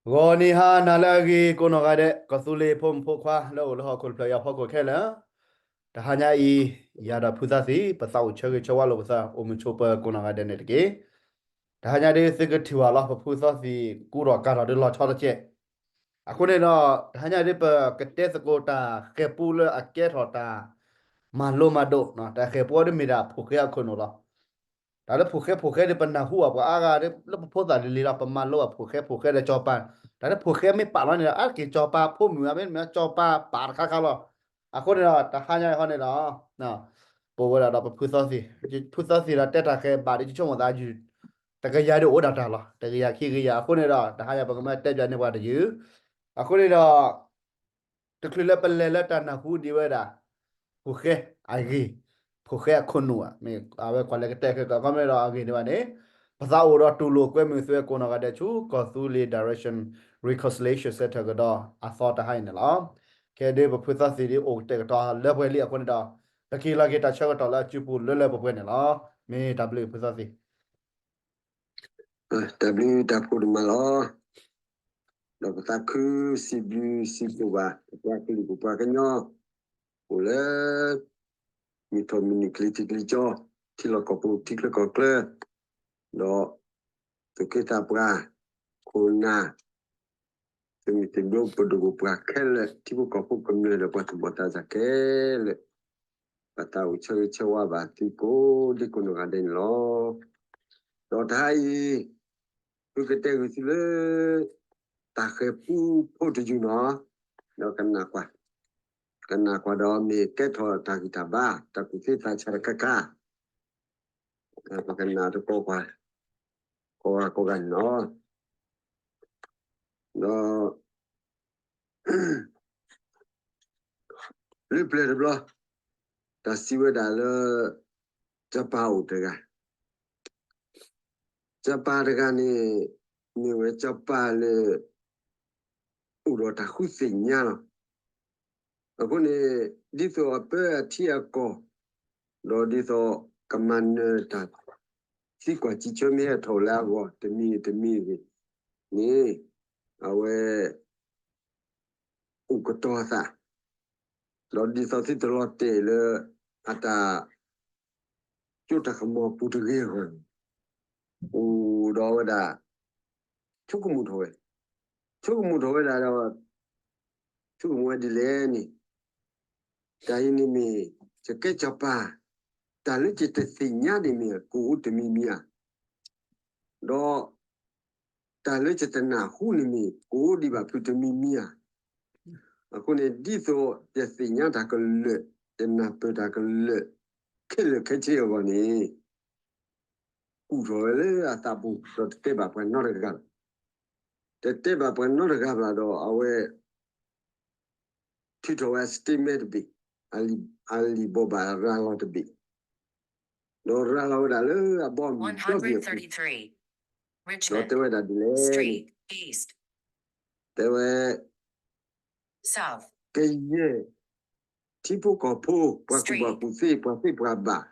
ဂီၤနံၤဟါနၤလၢအဂ့ၤ ကိးနီၢ်ဂၤဒဲး ကီၢ်သူလ့ၤဖိမုၣ်ဖိခွါ လၢအိၣ်လၢဟီၣ်ခိၣ်တဖျၢၣ်အံၤအဖီခိၣ်ခဲလၢာ်, တဟါညါအံၤ ယၤဒီးဖုသၣ်သ့ၣ် ပသးအိၣ်ဆၢဂ့ၤဆၢဝါလိာ်ပသး အိၣ်မုာ်ဆိးပၢၤကိးနီၢ်ဂၤဒဲးန့ၣ်တက့ၢ်. တဟါညါဒ်သုကထံၣ်ဘၣ်လီၤ ပဖုသၣ်သ့ၣ် ကူဒီးကၤထီၣ်ဒ်လီၤဆီတက့ၢ်. အဃိန့ၣ်ဒီး တဟါညါဒ်ပကတဲသကိး တၢ်ဃဲၤပူလၢအကဲထီၣ်တၢ်မၤလိမၤဒိး, တၢ်ဃဲၤပူအံၤဒ်မ့ၢ်ဒၣ် ဖိၣ်ဃဲအခိၣ်နူာ်လီၤ. တၢ်လၢဖိၣ်ဃဲ ဖိၣ်ဃဲန့ၣ် ပနၢ်ဟူအီၤ ပှၤအါဂၤလၢပဖိသၣ်လံၤလံၤလီၤ, ပမၤလိအဖိၣ်ဃဲ ဖိၣ်ဃဲဒီးစီၤပၤ, တၢ်လၢဖိၣ်ဃဲမ့ၢ်ပာ်လီၤန့ၣ်ဒီး အါတက့ၢ်စီၤပၤဖိမုၣ် မ့တမ့ၢ်စီၤပၤပာ်တခါခါလီၤ. အဃိန့ၣ်ဒီး တဟါညါအံၤဟီန့ၣ်ဒီး ပဝဲဒၣ်ဒီးပဖုသၣ်သ့ၣ်, ဖုသၣ်သ့ၣ်ဒီးတဲတၢ်ဃဲၤဘၣ်ဒီး ယဆိကမိၣ်သးယုၢ် တကယၤဒီးအိၣ်ဒၣ်တၢ်လီၤ, တကယၤခံကယၤ, အဃိန့ၣ်ဒီး တဟါညါပကမၢတဲပၠးန့ၢ်ပှၤတယုၢ်. အဃိန့ၣ်ဒီး တချုးလၢပလဲၤလၢတၢ်နၢ်ဟူဒံးဝဲဒၣ် ဖိၣ်ဃဲအဂ့ၢ်, ဖိၣ်ဃဲအခိၣ်နူာ်ဧါ, မ့ၢ်အဝဲကွၢ်လဲၤကတဲာ်ကတီၤ ခီမ့ၢ်ဒီးအဂ့ၢ်န့ၣ်ဘၣ်န့ၣ်, ပသးအိၣ်ဒီးတူၢ်လိာ်ကွဲမုာ်သုဝဲကိးနီၢ်ဂၤဒဲးဆူ ကီၢ်သူလ့ၤ Direction Reconciliation Center ကဒီးအသီတဟါအံၤန့ၣ်လီၤ. ခဲဒ်ပဖုသၣ်သ့ၣ်ဒ်အိၣ်ကတဲာ်ကတီၤလၢပှဲၤလံအဃိန့ၣ်ဒီး ပက့ၤလီၤက့ၤတၢ်ဆၢကတီၢ်လၢအစုပူၤလၢလၢပှဲၤပှဲၤန့ၣ်လီၤ. မ့ၢ်တၢ်ဘျုးဖုသၣ်သ့ၣ် တၢ်ဘျုးတၢ်ဖှိၣ်တမံၤလီၤ. ဒီးပသးခုစံးဘျုးစံးဖှိၣ်ဘၣ် ပပှၤကလုာ်ပပှၤကညီ အိၣ်လၢ မုၢ်ထီၣ်မုၢ်နုာ် ကလံၤထံးကလံၤကၠီ, ထံလီၢ်ကီၢ်ပူၤ ထံချၢကီၢ်ချၢ, ဒီး သူၣ်က့သးပှၢ် ခိၣ်နၢ် သုးမုၢ်သံၣ်ဘိ ပဒိၣ်ပပှၢ်ခဲလၢာ် ထံဖိကီၢ်ဖိကမျၢၢ်ဒီးပှၤသူၣ်ဘီၣ်သးစၢ်ခဲလၢာ်, ပသးအိၣ်ဆၢဂ့ၤဆၢဝါဘၣ်သုကိးဒံကိးနီၢ်ဂၤဒဲးန့ၣ်လီၤ. ဒီးတဟါအံၤ သုကတဲဂ့ၤသုလၢ တၢ်ဃဲၤပူဖိတယုၢ်နီၤ, ဒီးကနၣ်ကွၢ်, ကနၣ်ကွၢ်ဒီးမ့ၢ်ကဲထီၣ်တၢ်ဂံၢ်တၢ်ဘါ တၢ်ကူၣ်သ့သးဆးတခါခါ, ပကနၣ်တကိးကွၢ် ကိးဂၤကိးဂၤန့ၣ်လီၤ. ဒီး လၢပျၢၤတဘျီ တၢ်စံးဝဲဒၣ်လၢ စီၤပၤအိၣ်တဂၤ, စီၤပၤတဂၤန့ၣ် မ့ၢ်ဝဲစီၤပၤလၢ အိၣ်ဒီးတၢ်ဃုသ့ၣ်ညါလီၤ. အဃိန့ၣ် ဒ်သိးအပၢအထံအကီၢ်, ဒီးဒ်သိးကမၤနၢၤတၢ်သံကွၢ်စံးဆၢမ့ၢ်ဟဲထီၣ်လၢအဂီၢ် တမံၤတမံၤဂ့ၤန့ၣ်, အဝဲ အိၣ်ကတီၤအသး, ဒီးဒ်သိးသုတလီၤတဲာ်လၢ အတၢ် ကၠိတၢ်ကမီၤပူၤတဂ့ၤအဂီၢ်န့ၣ်, အိၣ်ဒီးဝဲဒၣ် ဆိကမိၣ်ထီၣ်ဝဲ, ဆိကမိၣ်ထီၣ်ဝဲဒၣ်ဒီး ဆိကမိၣ်ဝဲဒ်လဲၣ်န့ၣ်, တၢ်အံၤန့ၣ်မ့ၢ် ယကဲစီၤပၤ, တၢ်လၢယတသ့ၣ်ညါန့ၣ်မ့ၢ် ကအိၣ်တမံၤမံၤဧါ, ဒီး တၢ်လၢယတနၢ်ဟူန့ၣ်မ့ၢ် ကအိၣ်ဒံးဘၣ်ဖုးတမံၤမံၤဧါ. အဃိန့ၣ် ဒ်သိးယသ့ၣ်ညါတၢ်ကလၢာ်, ယနၢ်ပၢၢ်တၢ်ကလၢာ် ခဲလၢာ်ခဲဆ့အဂီၢ်န့ၣ်, ကူၣ်ထီၣ်ဝဲလၢအသးပူၤ ဒီးတတဲဘၣ်ပှၤနီတဂၤဘၣ်. တတဲဘၣ်ပှၤနီတဂၤဘၣ်ဒီး အဝဲ ထုးထီၣ်ဝဲ statement တဘ့ၣ်, အလံာ်ဘိးဘၣ်ရၤလီၤတဘ့ၣ်, ဒီးရၤလီၤဝဲဒၣ်လၢအဘီအမုၢ်ဒီဘ့ၣ်အပူၤ, ဒီးတဲဝဲဒၣ်ဒ်လဲၣ်န့ၣ်, တဲဝဲ ကယဲၢ် ထံဖိကီၢ်ဖိ ပှၤကူၣ်ဘၣ်ကူၣ်သ့ ပှၤသ့ပှၤဘၣ်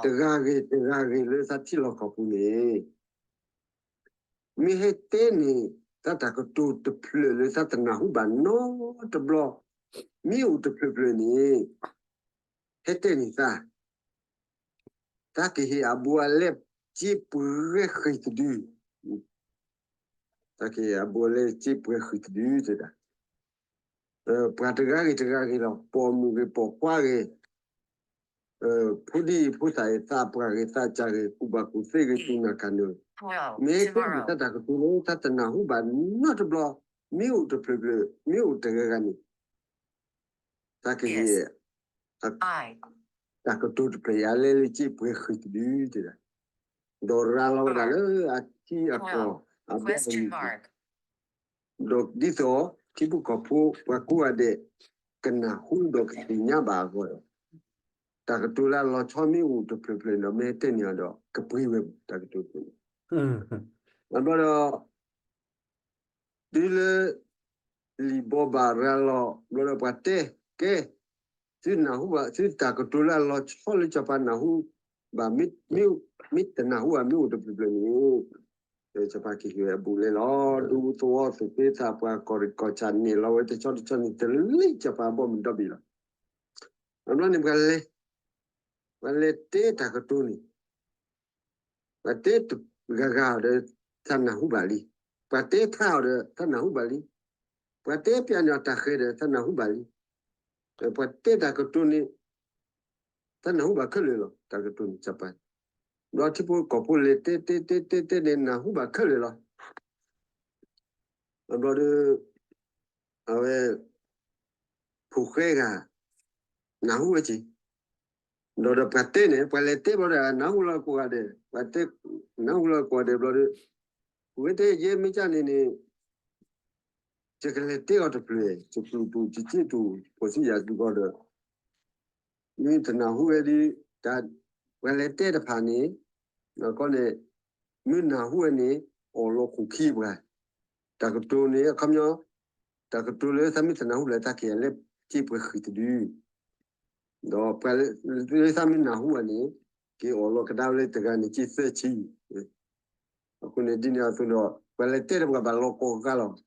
တဂၤဂ့ၤတဂၤဂ့ၤလၢသးထံလီၢ်ကီၢ်ပူၤန့ၣ် မ့ၢ်ဟဲတဲန့ၣ် သးတၢ်ကတိၤတဖျၢၣ်လၢသးတနၢ်ဟူဘၣ်နီတဘျီ, မ့ၢ်အိၣ်တဖျၢၣ်ဖျၢၣ်န့ၣ် ဟဲတဲန့ၣ်သး, သးကဟ့ၣ်အဘူးအလဲစ့ပှဲၤဃံးတဒု, သးကဟ့ၣ်အဘူးအလဲစ့ပှဲၤဃံးတဒုတဲဒၣ်, ပှၤတဂၤဂ့ၤတဂၤဂ့ၤလီၤ, ပိာ်မုၣ်ဂ့ၤပိာ်ခွါဂ့ၤ, ဖိဒံဖိသၣ်ဂ့ၤ သးပှၢ်ဂ့ၤသးစၢ်ဂ့ၤ ကူၣ်ဘၣ်ကူၣ်သ့ဂ့ၤ သူၣ်နၢ်ခါနၢၣ်, မ့ၢ်ဟဲတဲန့ၣ် သးတၢ်ကတိၤလၢသးတနၢ်ဟူဘၣ်နီတဘျီ, မ့ၢ်အိၣ်တဖျၢၣ်ဖျၢၣ် မ့ၢ်အိၣ်တဂၤဂၤန့ၣ် သးကဟ့ၣ် တၢ်ကတိၤတဖျၢၣ်အံၤ အလဲလၢစ့ပှဲၤဃံးတဒုတဲဒၣ်, ဒီးရၤလီၤဝဲဒၣ်လၢအထံအကီၢ် အဘီအမုၢ်, ဒီးဒ်သိး ထံဖိကီၢ်ဖိ ပှၤကိးဂၤဒဲး ကနၢ်ဟူဒီးကသ့ၣ်ညါဘၣ်အဂီၢ်ဒီး, တၢ်ကတိၤလၢအလီၤဆီမ့ၢ်အိၣ်တဖျၢၣ်ဖျၢၣ်ဒီး မ့ၢ်ဟဲတဲန့ၣ်အီၤဒီး ကပှ့ၤဝဲတၢ်ကတိၤန့ၣ်, အဘျီဒီး တုၤလၢ လံာ်ဘိးဘၣ်ရၤလီၤ ဘျီဒီးပှၤတဲ ကဲ, သုနၢ်ဟူဘၣ် သုတၢ်ကတိၤလၢအလီၤဆီလၢစီၤပၤနၢ်ဟူဘၣ်, မ့ၢ်တနၢ်ဟူဘၣ် မ့ၢ်အိၣ်တဖျၢၣ်ဖျၢၣ်န့ၣ်, စီၤပၤကဟ့ၣ်ဝဲအဘူးအလဲလီၤ. ဒူသဝီသူၣ်က့သးပှၢ် ကီၢ်ရ့ၣ်ကီၢ်ဆၣ် န့ၢ်လီၤဝဲတဆီတဆီန့ၣ် တလၢစီၤပၤအဘီအမုၢ်ဒီဘ့ၣ်လီၤ. အဘျီန့ၣ်ပှၤလဲၤ, ပှၤလဲၤတဲတၢ်ကတိၤန့ၣ် ပှၤတဲတဂၤဂၤအီၤဒီး သးနၢ်ဟူဘၣ်လံ. ပှၤတဲထါအီၤဒီး သးနၢ်ဟူဘၣ်လံ. ပှၤတဲပျးန့ၢ်အီၤတၢ်ဃၤဒီး သးနၢ်ဟူဘၣ်လံ. ပှၤတဲတၢ်ကတိၤန့ၣ် သးနၢ်ဟူဘၣ်ခဲလၢာ်လီၤ. တၢ်ကတိၤန့ၣ်စီၤပၤ, ဘျီထံဖိကီၢ်ဖိလဲၤတဲတဲတဲတဲတဲန့ၣ် နၢ်ဟူဘၣ်ခဲလၢာ်လီၤ. အဘျီဒီး အဝဲ ဖိၣ်ဃဲဂၤ နၢ်ဟူဝဲက့ၤ, ဒီးဒီးပှၤတဲန့ၣ် ပှၤလဲၤတဲဘျီဒီး နၢ်ဟူလီၤကိးဂၤဒဲး, ပှၤတဲ နၢ်ဟူလီၤကိးဂၤဒဲးဘျီဒီး ဖိၣ်ဃဲတဲ ယဲမ့ၢ်ကၢ်န့ၣ်န့ၣ် ယကလဲၤတဲအီၤတဖျၢၣ် ယပျုၢ်တူၢ် ယစ့တူၢ် ဖိဆံယၤစုကီးဒီး မ့ၢ်တနၢ်ဟူဝဲဒီး တၢ် ပှၤလဲၤတဲတဖၣ်န့ၣ် ကီန့ၣ် မ့ၢ်နၢ်ဟူဝဲန့ၣ် အီၣ်လီၤခိၣ်ခံပှၤ, တၢ်ကတိၤန့ၣ် အခီပညီ တၢ်ကတိၤလၢသးမ့ၢ်တနၢ်ဟူလၢတၢ်က့ၤအလဲၤစ့ပှဲၤဃံၢ်တဒု ဒီးပှၤလၢသးမ့ၢ်နၢ်ဟူဘၣ်န့ၣ် က့ၤအီၣ်လီၤကဒါဝဲလၢတဂၤန့ၣ် စ့သၢဆံ. အဃိန့ၣ်ဒ်န့ၣ်အသိးဒီး ပှၤလဲၤတဲတဖၣ်ဘၣ်လီၤကိးဂၤလီၤ.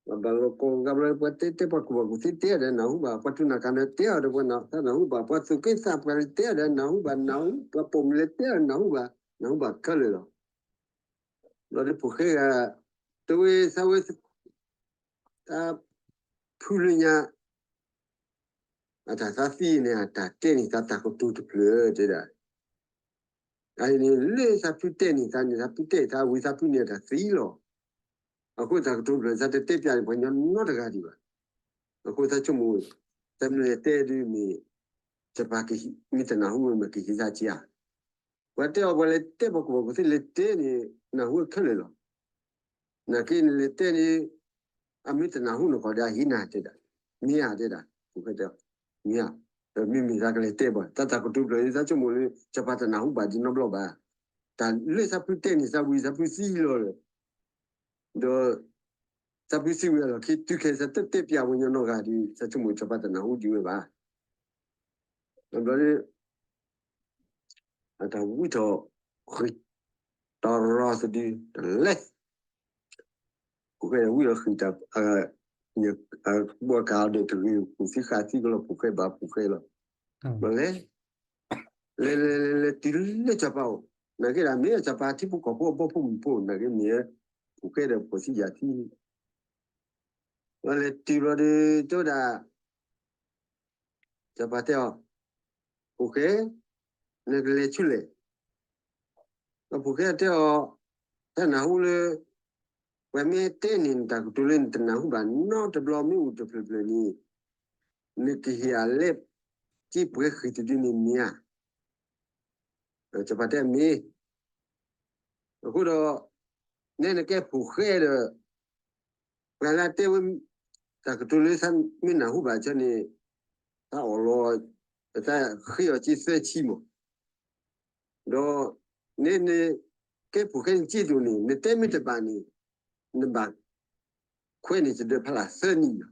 ဘၣ်လီၤကိးဂၤဘျီ ပှၤတဲတဲပှၤကူၣ်ဘၣ်ကူၣ်သ့တဲအီၤဒီးနၢ်ဟူဘၣ်, ပှၤတူၢ်နၢ်ကၢ်န့ၣ်တဲအီၤဒီးပှၤသးနၢ်ဟူဘၣ်, ပှၤသူၣ်က့သးပှၢ်တဲအီၤဒီးနၢ်ဟူဘၣ်, နၢ်ဟူ ပှၤပိာ်မုၣ်လဲၤတဲအီၤဒီးနၢ်ဟူဘၣ်, နၢ်ဟူဘၣ်ခဲလၢာ်လီၤ. ဘျီဒီးဖိၣ်ဃဲဂၤ တဝဲသးဝဲ သးဖုလၢညါ အတၢ်သးသံန့ၣ် အတၢ်တဲန့ၢ်သးတၢ်ကတိၤတဖျၢၣ်တဲဒၣ်, အအံၤန့ၣ် လၢသးဖုတဲန့ၢ်သးန့ၣ် သးဖုတဲသးဝံၤသးဖုန့ၢ်အတၢ်သံလီၤ. အဃိသးကတိၤတဖျၢၣ် သးတတဲပျးန့ၢ်ပှၤကညီနီတဂၤဒံးဘၣ်. အဃိသးဆိကမိၣ် သးမ့ၢ်လဲၤတဲဒုးန့ၣ် စီၤပၤမ့ၢ်တနၢ်ဟူဝဲမ့ၢ်ကဟ့ၣ်သးက့ဧါ. ပှၤတဲအီၤပှၤလဲၤတဲပှၤကူၣ်ဘၣ်ကူၣ်သ့လဲၤတဲန့ၣ် နၢ်ဟူဝဲခဲလၢာ်လီၤ. နာ်က့နလဲၤတဲန့ၣ် အမ့ၢ်တနၢ်ဟူနကီၢ်ဒီးအဟ့ၣ်နၤတဲဒၣ်, မ့ၢ်ဧါတဲဒၣ်, ဖိၣ်ဃဲတဲအီၤ, မ့ၢ်ဧါ, မ့မ့ၢ်သးကလဲၤတဲပှၤ သးတၢ်ကတိၤဖျၢၣ်န့ၣ် သးဆိကမိၣ်လၢ စီၤပၤတနၢ်ဟူဘၣ်ဒံးနီတဘျီဘၣ်. တၢ်လၢသးဖုတဲန့ၢ်သးဝံၤသးဖုသံလီၤလၢ ဒီး သးဖုသံဝံၤအလီၢ်ခံ တုၤခဲအံၤသးတတဲပျးပှၤကညီနီတဂၤဒီး သးဆိကမိၣ်စီၤပၤတနၢ်ဟူဒံးဝဲဘၣ်. ဘျီဒီး အတၢ်ဝံထီၣ်ဃံး တရီတဒု တလဲၤ ဖိၣ်ဃဲဝံထီၣ်ဃံးတၢ် ဘီၣ်ကးအီၤဒီးတဂ့ၤ ဖိၣ်သံဃာ်သံကလီၤ ဖိၣ်ဃဲဘၣ်ဖိၣ်ဃဲလီၤ. ဘျီလဲၤ လဲၤလဲၤလဲၤလဲၤတုၤလၢစီၤပၤအိၣ်, နာ်က့ဒၣ်မ့ၢ်စီၤပၤထံဖိကီၢ်ဖိအဘီဖိမုၢ်ဖိ နာ်က့မ့ၢ် ဖိၣ်ဃဲဒီးဖိၣ်သံယၤသံ ဘျီလဲၤတုၤဘျီဒီး တဲဝဲဒၣ် စီၤပၤတဲအီၤ, ဖိၣ်ဃဲ, နကလဲၤဆူလဲၣ်. ဒီးဖိၣ်ဃဲတဲအီၤ, တၢ်နၢ်ဟူလၢ ပှၤမ့ၢ်တဲန့ၣ် နတၢ်ကတိၤလၢနတနၢ်ဟူဘၣ်နီတဘျီမ့ၢ်အိၣ်တဖျၢၣ်ဖျၢၣ်န့ၣ် နကဟ့ၣ်အလဲ စ့ပှဲၤဃံၢ်တဒုန့ၣ်မ့ၢ်ဧါ. စီၤပၤတဲမ့ၢ် အဃိဒီး နဲနကဲဖိၣ်ဃဲဒီး ပှၤလၢအတဲဝဲ တၢ်ကတိၤလၢသးမ့ၢ်နၢ်ဟူဘၣ်ဆၢန့ၣ် သးအီၣ်လီၤ သးဃ့အီၤစ့သၢဆံမး, ဒီး နဲန ကဲဖိၣ်ဃဲနစ့ဒိၣ်န့ၣ် နတဲမ့ၢ်တဘၣ်န့ၣ် နဘၣ်ခွဲးန့ၢ်စဒၢးဖးလၢ်သၢနံၣ်လီၤ.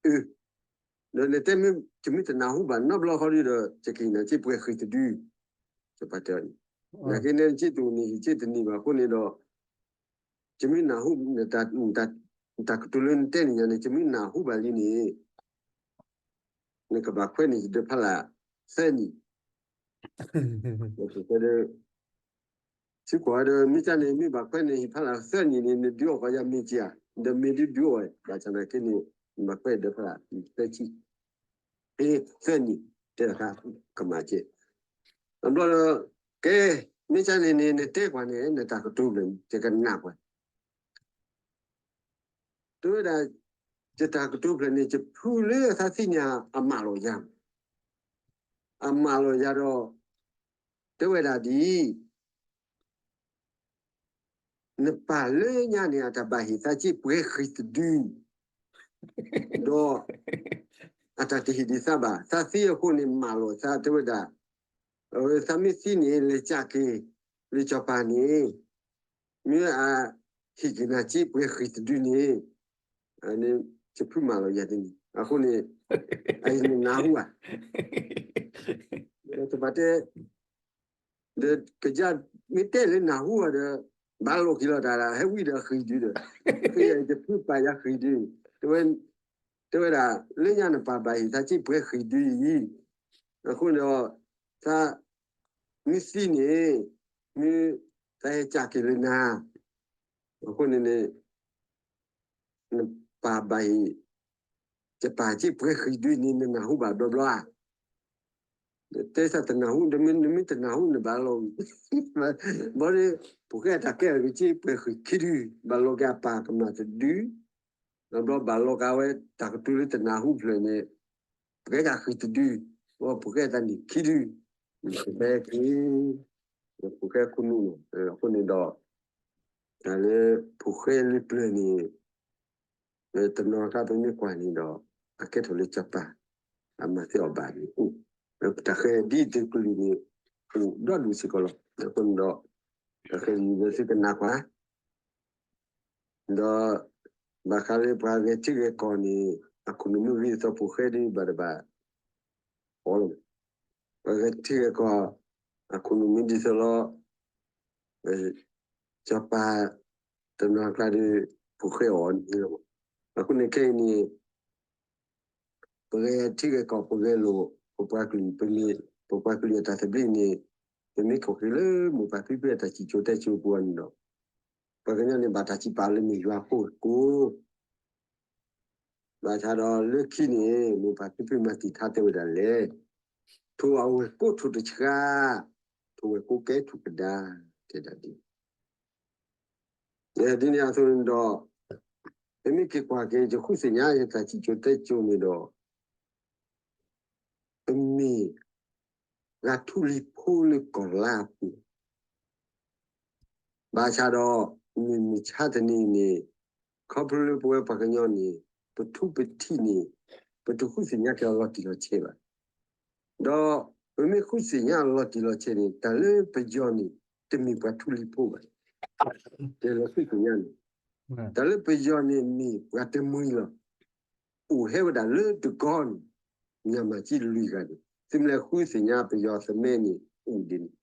အၢ ဒီးနတဲမ့ၢ်တမ့ၢ်တနၢ်ဟူဘၣ်နီတဘျီဃီဒီး ယကဟ့ၣ်နၤစ့ပှဲၤဃံၢ်တဒု, စီၤပၤတဲအီၤန့ၣ်, နာ်က့နဲနစ့ဒိၣ်န့ၣ် ဟ့ၣ်စ့တန့ၢ်ဘၣ်အဃိန့ၣ်ဒီး ယမ့ၢ်နၢ်ဟူ တၢ်ကတိၤလၢနတဲန့ၣ်ညါန့ၣ် ယမ့ၢ်နၢ်ဟူဘၣ်လံန့ၣ် နကဘၣ်ခွဲးန့ၢ်စဒၢးဖးလၢ်သၢနံၣ်, ဒီး သုကွၢ်ဒီး မ့ၢ်ကန့ၣ် မ့ၢ်ဘၣ်ခွဲးန့ၢ်ဟံၣ်ဖးလၢ်သၢနံၣ်န့ၣ် နဒုးအီၣ်ကီးယၤမ့ၢ်က့ဧါ, ဒီးမ့ၢ်ဒုးဒုးအီၣ်ဝဲ ဘၣ်ဆၣ်သနာ်က့န့ၣ် နဘၣ်ခွဲးဒၢးဖးလၢ်သၢဆံ, အ့ သၢနံၣ် တဲဒၣ် ကမၤကဲ, အဘျီဒီး ကဲ မ့ၢ်ကန့ၣ်န့ၣ် နတဲကွၢ်န့ၣ် နတၢ်ကတိၤဖျၢၣ်န့ၣ် ယကနၣ်ကွၢ် တဲဝဲဒၣ် ယတၢ်ကတိၤဖျၢၣ်န့ၣ် ယဖုလၢအသးသ့ၣ်ညါအမၢလီၤယၤ, အမၢလီၤယၤဒီး တဲဝဲဒၣ်ဒ်အံၤ, နပၢ်လၢညါန့ၣ် အတၢ်ဘၣ်ဟ့ၣ်သးစ့ပှဲၤဃံၢ်တဒု, ဒီး အတၢ်တဟ့ၣ်ဒံးသးဘၣ်, သးသံအဃိန့ၣ်မၢလီၤသးတဲဝဲဒၣ်, အဝဲသးမ့ၢ်သံန့ၣ် လဲၤကးက့ၤ လၢစီၤပၤန့ၣ် မ့ၢ်အဟ့ၣ်က့ၤနၤစ့ပှဲၤဃံၢ်တဒုန့ၣ် ယဖုမၢလီၤယၤတန့ၢ် အဃိန့ၣ် အအံၤနနၢ်ဟူဧါ, ဒီးစီၤပၤတဲ ဒီးကယၢ်မ့ၢ်တဲလၢနၢ်ဟူဧါဒီး ဘၣ်လိာ်က့ၤလီၤတၢ်ဒၣ် ဟဲဝံၤဒီးဃံၢ်ဒုဒီး, ဃံၢ်ယတဖုပာ်ယၤဃံၢ်ဒု, တဲဝဲ, တဲဝဲဒၣ် လၢညါနပာ်ဘၣ်ဟံၣ် သးစ့ၣ်ပှဲၤဃံၢ်ဒုအံၤ, အဃိန့ၣ်ဒီး သး မ့ၢ်သံန့ၣ် မ့ၢ်သးဟဲကၢ်က့ၤလၢနၤ, အဃိန့ၣ်န့ၣ် နပာ်ဘၣ်ဟံၣ် ယပာ်စ့ၣ်ပှဲၤဃံၢ်ဒုန့ၣ် နနၢ်ဟူဘၣ်ဘျီဘျီဧါ. တဲသးတနၢ်ဟူ နမ့ၢ်တနၢ်ဟူန့ၣ်ဘၣ်လီၤ. ဘၣ်ဒီး ဖိၣ်ဃဲအတၢ်ကဲထီၣ်က့ၤစ့ၣ်ပှဲၤဃံၢ်ခံဒု, ဘၣ်လီၤက့ၤအပၢ်ကမၣ်တဒု, ဒီးဘျီဘၣ်လီၤက့ၤဝဲတၢ်ကတိၤလၢတနၢ်ဟူဖျၢၣ်န့ၣ်, ပကဲက့ၤဃံၢ်တဒု, ဒီးဖိၣ်ဃဲအတၢ်န့ၣ်ခံဒု, ကဘဲက့ၤ ဖိၣ်ဃဲခိၣ်နူာ်လီၤ. အဃိန့ၣ်ဒီး တၢ်လၢဖိၣ်ဃဲလၢပျၢၤန့ၣ် တနီၤကျါပမ့ၢ်ကွၢ်န့ၣ်ဒီး အကဲထီၣ်လၢစီၤပၤ အမၤသ့အီၤဘၣ်န့ၣ်အိၣ်, တၢ်ဃဲၤဒ်တကလုာ်န့ၣ် အိၣ်ဒီဒူၣ်စ့ၢ်ကီးလီၤ. အဃိန့ၣ်ဒီး တၢ်ဃဲၤယံၤလၢသုကနၢ်ပၢၢ် ဒီး ဘၣ်ဃးလၢပှၤဂဲၤထံဂဲၤကီၢ်န့ၣ် အခိၣ်နူာ်မ့ၢ်ဂ့ၤအသိးဖိၣ်ဃဲဒ်ဘၣ်တဘၣ် အီၤလီၤ. ပှၤဂဲၤထံဂဲၤကီၢ် အခိၣ်နူာ်မ့ၢ်ဒ်သိးလီၤ စီၤပၤ တနီၤကျါဒီး ဖိၣ်ဃဲအီၤန့ၣ်လီၤ. အဃိန့ၣ်ခဲအံၤန့ၣ် ပဂဲၤထံဂဲၤကီၢ် ပဂဲၤလိာ် ပပှၤကလုာ် ပမ့ၢ် ပပှၤကလုာ်အတၢ်သဘျ့န့ၣ် ပမ့ၢ်ခိၣ်ဃံလၢမိၢ်ပၢ်ဖံဖုအတၢ်စံၣ်စိၤတဲစိၤအပူၤအီၤန့ၣ်ဒီး ပှၤကညီန့ၣ်ဘၣ်တၢ်စံးပာ်လၢမ့ၢ်ယွၤဖိကိး ဘၣ်ဆၣ်ဒီးလၢခံန့ၣ် မိၢ်ပၢ်ဖံဖုမၤတံာ်ထါတဲဝဲဒၣ်လဲၣ်, ထိၣ်အဝဲၢ်ကိးထိၣ်တဆှး, ထိၣ်ဝဲၢ်ကိးကဲထူၣ်ကဒါ တဲဒၣ်ဒ် ဒ်န့ၣ်အသိးန့ၣ်ဒီး ပမ့ၢ်က့ၤကွၢ်က့ၤ ယဃုသ့ၣ်ညါယတၢ်စံၣ်စိၤတဲစိၤန့ၣ်ဒီး ပမ့ၢ်ပှၤထူလံၤဖိလၢကီၢ်လါအပူၤ ဘၣ်ဆၣ်ဒီး မုၢ်မဆါတနံၤန့ၣ် ခီဖျိလၢပဝဲပှၤကညီန့ၣ် ပထူပထံးန့ၣ် ပတဃုသ့ၣ်ညါက့ၤအီၤလီၤတံၢ်လီၤဆဲးဘၣ်. ဒီးပမ့ၢ်ဃုသ့ၣ်ညါအီၤလီၤတံၢ်လီၤဆဲးန့ၣ် တၢ်လၢပယီၤန့ၣ် တမ့ၢ်ပှၤထူလံၤဖိဘၣ်. တဲလီၤဃုသ့ၣ်ညါန့ၣ် တၢ်လၢပယီၤန့ၣ်မ့ၢ်ပှၤတမှံၤလီၤ. အိၣ်ဟဲဝဲဒၣ်လၢတကီၢ်န့ၣ် မၠၣ်မၤကံလွံၢ်ဂၤန့ၣ် သုမ့ၢ်လဲၤဃုသ့ၣ်ညါပယီၤသမဲန့ၣ် အိၣ်ဒ်န့ၣ်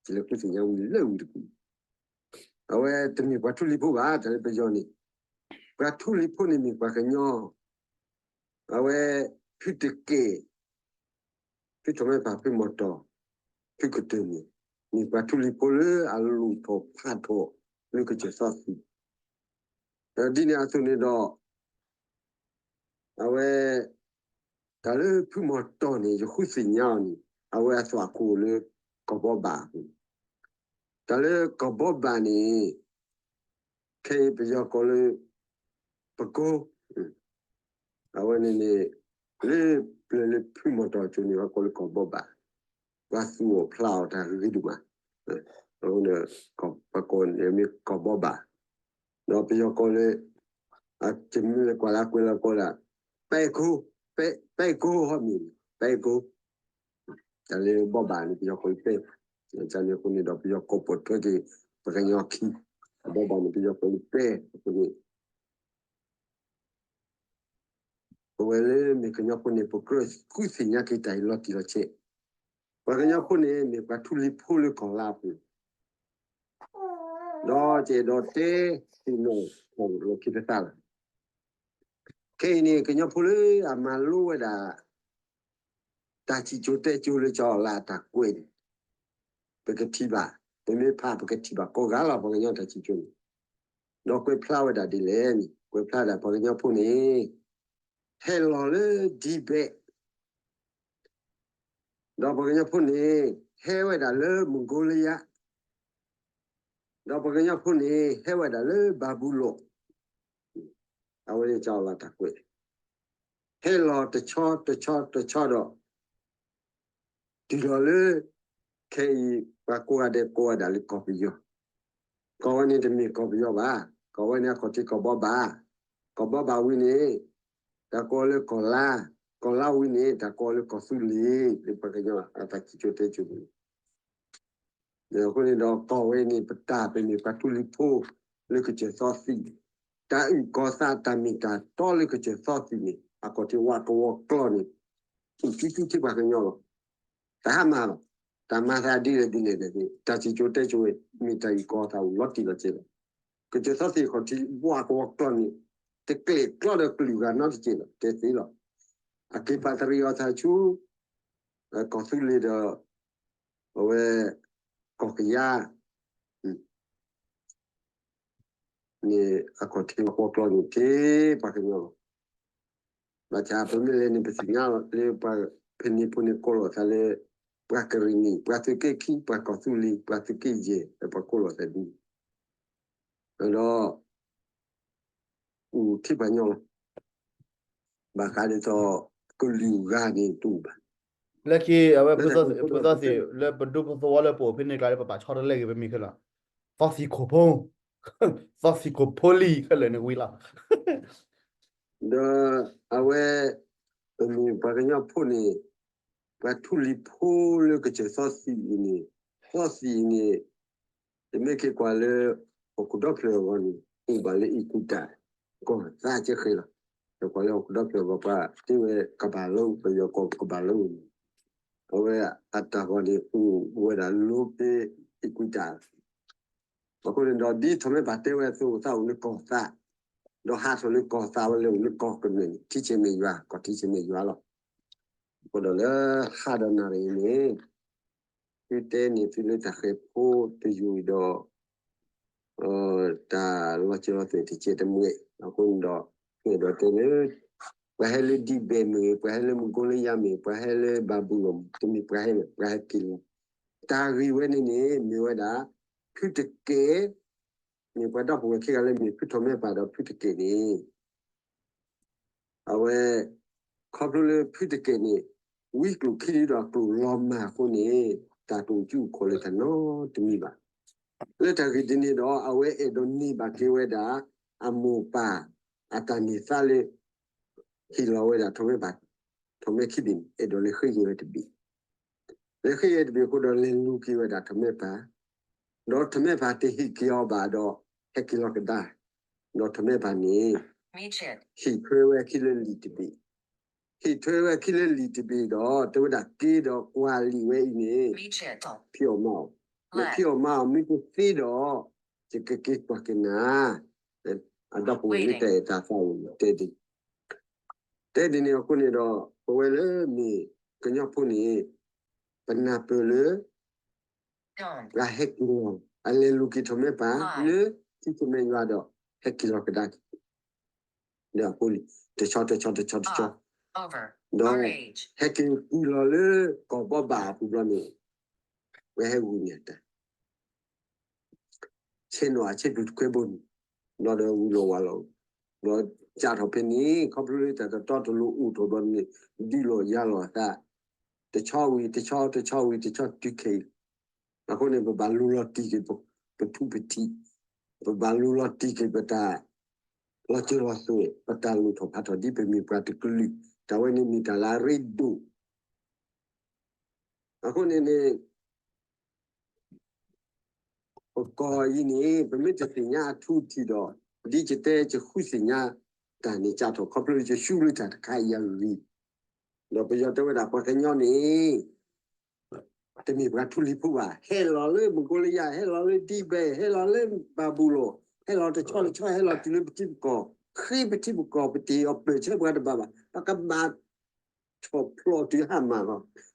ယလဲၤဃုသ့ၣ်ညါဝံၤလၢဝံၤတကူၣ် အဝဲတမ့ၢ်ပှၤထူလံၤဖိဘၣ် တၢ်လၢပယီၤန့ၣ် ပှၤထူလံၤဖိန့ၣ်မ့ၢ်ပှၤကညီ အဝဲ ဖုတကဲၢ် ဖုထီၣ်မဲပၢ် ဖုမီၤတီၢ် ဖုကတၢၢ်န့ၣ် မ့ၢ်ပှၤထူလံၤဖိလၢအလိၣ်ထီၣ်ဖးထီၣ်လၢကစၢၢ်သီသံၣ် ဒ်န့ၣ်အသိးန့ၣ်ဒီး အဝဲ တၢ်လၢဖုမီၤတီၢ်န့ၣ် ယဃုသ့ၣ်ညါအီၤန့ၣ် အဝဲအသွၣ်ခိၣ်လၢကီၢ်ဘီဘၣ်အပူၤ တၢ်လၢကီၢ်ဘီဘၣ်န့ၣ် ခဲအံၤပယီၤကိးလၢ ပကိ အဝဲန့ၣ်န့ၣ် လၢပျၢၤလၢဖုမီၤတီၢ်အစိၤန့ၣ် ပှၤကိးလၢကီၢ်ဘီဘၣ် ပှၤသူၣ်အီၣ်ဖျးအီၣ်တၢ်ဂ့ၤဒိၣ်မး အဃိန့ၣ် ပှၤကိးန့ၣ်မ့ၢ်ကီၢ်ဘီဘၣ် ဒီးပယီၤကိးလၢ အတမ့ၢ်လၢကွၢ်လၢကွဲလၢကိးဒၣ် ပဲၢ်ကိ ပဲၢ်ကိဟီမ့ၢ် ပဲၢ်ကိ တၢ်လၢဘီဘၣ်န့ၣ် ပယီၤကိးလၢပဲၢ် န့ၣ်အဃိန့ၣ်ဒီး ပယီၤကိးပိာ်ထွဲက့ၤ ပှၤကညီခံ အဘီဘၣ်န့ၣ် ပယီၤကိးလၢပဲၢ်အဃိန့ၣ် ပဝဲလၢမ့ၢ်ကညီဖိန့ၣ် ပကြၢးဃုသ့ၣ်ညါက့ၤတၢ်အံၤလီၤတံၢ်လီၤဆဲး, ပှၤကညီဖိန့ၣ် မ့ၢ်ပှၤထူလံၤဖိလၢကီၢ်လါအပူၤ, ဒီးကအဲၣ်ဒိးတဲသ့ၣ်နီၣ်ထီၣ်လီၤခံတသးလီၤ. ခဲအံၤန့ၣ် ကညီဖိလၢအမၤလိဝဲဒၣ် တၢ်စံၣ်စိၤတဲစိၤလၢကၠီအီၣ်လၢအတၢ်ကွဲးန့ၣ် ပကထံၣ်ဘၣ်, ပမ့ၢ်ဖးပကထံၣ်ဘၣ်ကိးဂၤလီၤ ပှၤကညီတၢ်စံၣ်စိၤန့ၣ်, ဒီးကွဲးဖျါဝဲဒၣ်ဒ်လဲၣ်န့ၣ် ကွဲးဖျါဒၣ်ပှၤကညီဖိန့ၣ် ဟဲလီၤလၢဒံဘဲး ဒီးပှၤကညီဖိန့ၣ် ဟဲဝဲဒၣ်လၢမုၢ်ကိလယါ, ဒီးပှၤကညီဖိန့ၣ် ဟဲဝဲဒၣ်လၢဘၤဘူလိၣ်, အဝဲန့ၣ်ကၠီအီၣ်လၢတၢ်ကွဲး, ဟဲလီၤတဆီတဆီတဆီဒီး တုၤလီၤလၢ ခဲအံၤ ပှၤကိးဂၤဒဲးကိးဝဲဒၣ်လၢကီၢ်ပယီၤ, ကီၢ်ဝဲန့ၣ်တမ့ၢ်ကီၢ်ပယီၤဘၣ်, ကီၢ်ဝဲန့ၣ်အခီၣ်ထံးကီၢ်ဘီဘၣ်, ကီၢ်ဘီဘၣ်ဝံၤန့ၣ် တၢ်ကိးလၢကီၢ်လါ, ကီၢ်လါဝံၤန့ၣ် တၢ်ကိးလၢကီၢ်သူလ့ၤ, လၢပှၤကညီအတၢ်စံၣ်စိၤတဲစိၤန့ၣ် အဃိန့ၣ်ဒီးကီၢ်ဝဲန့ၣ် ပတၢ်ပမ့ၢ်ပှၤထူလံၤဖိလၢကစၢၢ်သီသံၣ်, တၢ်အုၣ်ကီၤသးတၢ်မ့ၢ်တၢ်တီလၢကစၢၢ်သီသံၣ်န့ၣ် အခီၣ်ထံးဝးကဝီၤကျီၢ်န့ၣ် အိၣ်ကံကံထံပှၤကညီလီၤ. တၢ်ဟါမၢ်လီၤ. တၢ်မၤသးဒ်လဲၣ်ဒ်လဲၣ်န့ၣ် တၢ်စံၣ်စိၤတဲစိၤ မ့ၢ်တၢ်အုၣ်ကီၤသးအိၣ်လီၤတံၢ်လီၤဆဲးလီၤ. ကစၢၢ်စီဆှံခီၣ်ထံးဘှၣ်ကဝီၤကျီန့ၣ် တကျဲၤကျီဒီးကလုာ်ဂၤနီတစဲးလီၤ တဲသ့လီၤ. အက့ၤပာ်တရံးအီၤသးဆူ ကီၢ်သူလ့ၤဒီး အဝဲ ကီၢ်ကယၤ န့ၣ် အခီၣ်ထံးကဝီၤကျီန့ၣ် က့ၤပှၤကညီလီၤ. ဘၣ်ဆၣ်ပမ့ၢ်လဲၤန့ၣ် ပသ့ၣ်ညါလီၤလၢပှၤဖဲန့ၣ်ဖိန့ၣ်ကိးလီၤသးလၢ ပှၤကရံၣ်နံၣ် ပှၤသုးက့ခံ ပှၤကီၢ်သူလ့ၤ ပှၤသုးက့ယဲၢ် ပှၤကိးလီၤသးဒ်န့ၣ် ဒီး အိၣ်ထံပှၤကညီလီၤ. ဘၣ်ဃးဒ်သိး ကလုာ်ဂၤန့ၣ်တအိၣ်ဘၣ်. လၢခံ အဝဲ ဖုသီသံး လၢပဒူပသဝီလၢပအိၣ်ဖဲန့ၣ်ကျါလၢပပာ်ဆီတလဲက့ၤပမံၤခဲလၢာ်, သီသံးခိၣ်ဖိ, သီသံးခိၣ်ဖိလံခဲလၢာ်န့ၣ်ဝံၤလီၤ. ဒီးအဝဲ ပမ့ၢ်ပှၤကညီဖိန့ၣ် ပှၤထူလံၤဖိလၢကစၢၢ်သီသံးအံၤန့ၣ်, သီသံးအံၤန့ၣ် တမ့ၢ်က့ၤကွၢ်လၢ ဟီၣ်ခိၣ်ဒီဖျၢၣ်အဂီၢ်န့ၣ် အိၣ်ဘၣ်လၢအံၣ်ကူတၢ် ကီၢ်သးကဲဃဲလီၤ. ဒီးကွၢ်လၢဟီၣ်ခိၣ်ဒီဖျၢၣ်အဂီၢ်ပှၤတဲဝဲကဘၣ်လၢ ပယီၤကီၢ်ကဘၣ်လၢန့ၣ် အဝဲအတၢ်ဂီၤန့ၣ် အိၣ်ဝဲဒၣ်လၢဖဲအံၣ်ကူတၢ် အဃိန့ၣ်ဒီး ဒ်ထီၣ်မဲပၢ်တဲဝဲအသိး သးအိၣ်လၢကီၢ်သး, ဒီးဟးထီၣ်လၢကီၢ်သးဝဲလၢအိၣ်လၢကီၢ်ကမဲာ်န့ၣ် ထံဆဲးမဲာ်ယွၤ ကီၢ်ထံဆဲးမဲာ်ယွၤလီၤ. အဃိဒီးလၢဟးဒီးနၣ်ရံၣ်အံၤန့ၣ် သုတဲန့ၣ်သုလၢတၢ်ဃဲၤဖိတယုၢ်ဒီး တၢ်လီၤစၢၤလီၤသွဲၣ်တစဲးတမှဲာ် အဃိန့ၣ်ဒီး ဃဲၤဒီးတဲလၢ ပှၤဟဲလၢဒံဘဲၣ်မ့ၢ်ဂ့ၤ, ပှၤဟဲလၢမုၢ်ကိလယါမ့ၢ်ဂ့ၤ, ပှၤဟဲလၢဘၤဘူလိၣ်မ့ၢ်ဂ့ၤ, တမ့ၢ်ပှၤဟဲလၢၤ, ပှၤဟဲက့ၤလီၤ. တၢ်ဂ့ၢ်ဝဲန့ၣ်န့ၣ် မ့ၢ်ဝဲဒၣ် ဖုတကဲး မ့ၢ်ပှၤဒီပုၢ်ဝဲၢ်ခံဂၤလၢမ့ၢ်ဖုထီၣ်မဲပၢ်ဒီးဖုတကဲးန့ၣ် အဝဲ ခီဖျိလၢဖုတကဲးန့ၣ် ဝံကျိၣ်ခံဒီးအကျိၣ်လီၤမၢ်အဃိန့ၣ် တၢ်တအိၣ်ကူအိၣ်ခိးလၢတၢ်နီတမံၤဘၣ်. လၢတၢ်ဂ့ၢ်ဒ်န့ၣ်ဒီး အဝဲအဲၣ်ဒိးန့ၢ်ဘၣ်က့ၤဝဲဒၣ် အမိၢ်ပၢ်အတၢ်န့ၢ်သါလၢ ဟ့ၣ်လီၤဝဲဒၣ်ထီၣ်မဲပၢ် ထီၣ်မဲခံဘ့ၣ်န့ၣ် အဲၣ်ဒိးလဲၤဃ့ယဲၢ်ဝဲတဘ့ၣ် လဲၤဃ့ယဲၢ်တဘ့ၣ်အဃိဒီးလဲၤလူၤက့ၤဝဲဒၣ်ထီၣ်မဲပၢ်, ဒီးထီၣ်မဲပၢ်တဟ့ၣ်က့ၤအီၤဘၣ်ဒီး ဟဲက့ၤလီၤကဒါ, ဒီးထီၣ်မဲပၢ်န့ၣ် ဟ့ၣ်ထွဲဝဲခံလၢလံာ်တဘ့ၣ်, ဟ့ၣ်ထွဲဝဲခံလၢလံာ်တဘ့ၣ်ဒီး တဲဝဲဒၣ်က့ၤဒီးကွၢ်လံာ်ဝဲအံၤန့ၣ် ဖံးအီၣ်မၤအီၣ်, ဒီးဖံးအီၣ်မၤအီၣ်မ့ၢ်တသ့ဒီး ယကက့ၤကွၢ်က့ၤနၤ, အဒီပုၢ်ဝဲၢ်လၢတၢ်အဲၣ်တၢ်သးအံၤတဲဒ် တဲဒ်န့ၣ်အဃိန့ၣ်ဒီး ပဝဲလၢမ့ၢ်ကညီဖိန့ၣ် ပနၢ်ပၢၢ်လၢ ပှၤဟဲက့ၤလီၤ အလဲၤလူၤက့ၤထီၣ်မဲပၢ်လၢ ထံဆဲးမဲာ်ယွၤဒီး ဟဲက့ၤလီၤကဒါက့ၤ ဒီးအဃိန့ၣ် တဆီတဆီတဆီတဆီ ဒီး ဟဲက့ၤကွံာ်လီၤလၢကီၢ်ဘီဘၣ်အပူၤဘျီန့ၣ် ပှၤဟဲဂုာ်န့ၢ်အတၢ် ဆဲးနီၣ်အဆ့ဒိၣ်တခွဲဘိန့ၣ် ဘျီဒီးဝံၤလီၤဝးလီၤ, ဘျီစးထီၣ်ဖဲန့ၣ် ခီဖျိလၢတၢ်တတီတလိၤအိၣ်ထီၣ်ဘျီန့ၣ် ဒုးလီၤယၤလီၤအသး တဆီဝံၤတဆီ တဆီဝံၤတဆီတုၤခဲအံၤ, အဃိန့ၣ် ပဘၣ်လူလီၤတံၢ်က့ၤပထူပထံး, ပဘၣ်လူလီၤတံၢ်က့ၤပတၢ် လီၤစၢၤလီၤသွဲၣ် ပတၢ်လိၣ်ထီၣ်ဖးထီၣ်ဒ်ပမ့ၢ်ပှၤတကလုာ် တၢ်ဝဲန့ၣ်မ့ၢ်တၢ်လၢအရ့ဒိၣ် အဃိန့ၣ်န့ၣ် ပကီၢ်အံၤန့ၣ် ပမ့ၢ်တသ့ၣ်ညါအထူအထံးဒီး ဒ်ယတဲယဃုသ့ၣ်ညါတၢ်န့ၣ် စးထီၣ်ခီဖျိလၢယရှုံးလၢတၢ်တခါအံၤအဂ့ၢ်, ဒီးပယီၤတဲဝဲဒၣ်ပှၤကညီန့ၣ် တမ့ၢ်ပှၤထူလံၤဖိဘၣ်, ဟဲလီၤလၢမုၢ်ကိလယါ, ဟဲလီၤလၢဒံဘဲၣ်, ဟဲလီၤလၢဘၤဘူလိၣ်, ဟဲလီၤတဆီတဆီ ဟဲလီၤတုၤလၢပထံပကီၢ်, ဃ့ပထံပကီၢ် ပတ့ၢ်အီၤပၢၢ်ဆၢပှၤတဘၣ်ဘၣ်, ပကဘၣ် ဆီၣ်ဖျိးတုၤဟါမၢ်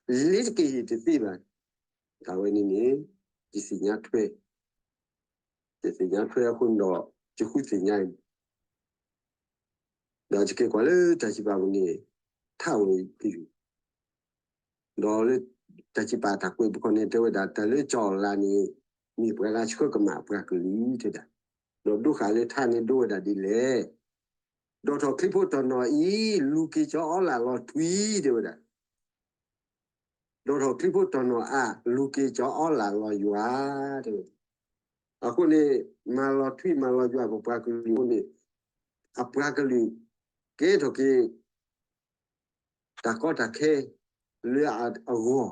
လီၤ, လ့ၤတက့ၢ်ဟ့ၣ်တသ့ဘၣ်. တၢ်ဝဲန့ၣ်န့ၣ် ယသ့ၣ်ညါထွဲ, ယသ့ၣ်ညါထွဲအဃိန့ၣ်ဒီး ယဃုသ့ၣ်ညါအံၤ ဒီးယက့ၤကွၢ်လၢတၢ်စံးပာ်ပူၤန့ၣ် ထးဝဲအံၤ ဒီးလၢတၢ်စံးပာ်တၢ်ကွဲးပခီၣ်န့ၣ် တဲဝဲဒၣ် တၢ်လၢကၠီအီလးန့ၣ် မ့ၢ်ပှၤလၢဆှၢကမၣ်ပှၤကလုာ်တဲဒၣ်, ဒီးဒိဃာ်လၢထးန့ၣ်ဒိဝဲဒၣ်ဒ်လဲၣ်. ဒီးထီၣ်ချံဖိတၢ်နီၢ်အံၤ လူၤက့ၤကၠီအီလးလီၤထွံ တဲဝဲဒၣ် ဒီးထီၣ်ချံဖိတၢ်နီၢ်အါ လူၤက့ၤကၠီအီလးလီၤယွၤ တဲဝဲ. အဃိန့ၣ် မၤလီၤထွံမၤလီၤယွၤပပှၤကလုာ်အဃိန့ၣ် အပှၤကလုာ် ကဲထီၣ်က့ၤ တၢ်ကီတၢ်ခဲ လၢအဂီၢ်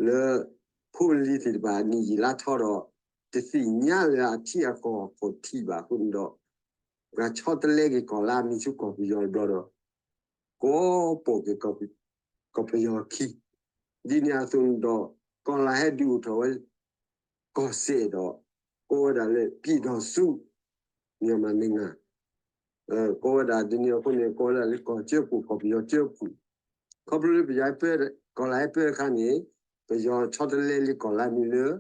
လၢဖိလံၤသ့ၣ်တဖၣ်အနံၣ်ယံာ်လါထီဒီး တသ့ၣ်ညါလၢအထံအကီၢ်အခိၣ်ထံးဘၣ်အဃိန့ၣ်ဒီး ပှၤဆီတလဲက့ၤကီၢ်လၢအမံၤဆူကီၢ်ပယီၤတဘျီဒီး ကိးပိာ်က့ၤကီၢ်ပယီၤခံ, ဒ်န့ၣ်အသိးန့ၣ်ဒီး ကီၢ်လါဟဲဒုးအိၣ်ထီၣ်ဝဲ ကီၢ်စဲၣ်ဒီး ကိးဝဲဒၣ်လၢ ပြည်ထောင်စု မြန်မာနိုင်ငံ ကိးဝဲဒၣ်ဒ်န့ၣ်အဃိန့ၣ် ကိးဝဲဒၣ်လၢကီၢ်ကၠၢပူၤ ကီၢ်ပယီၤကၠၢပူၤ, ခီဖျိလၢပယီၤ ကီၢ်လါဟဲပၢအခါန့ၣ် ပယီၤဆီတလဲလံကီၢ်လါမံၤလၢ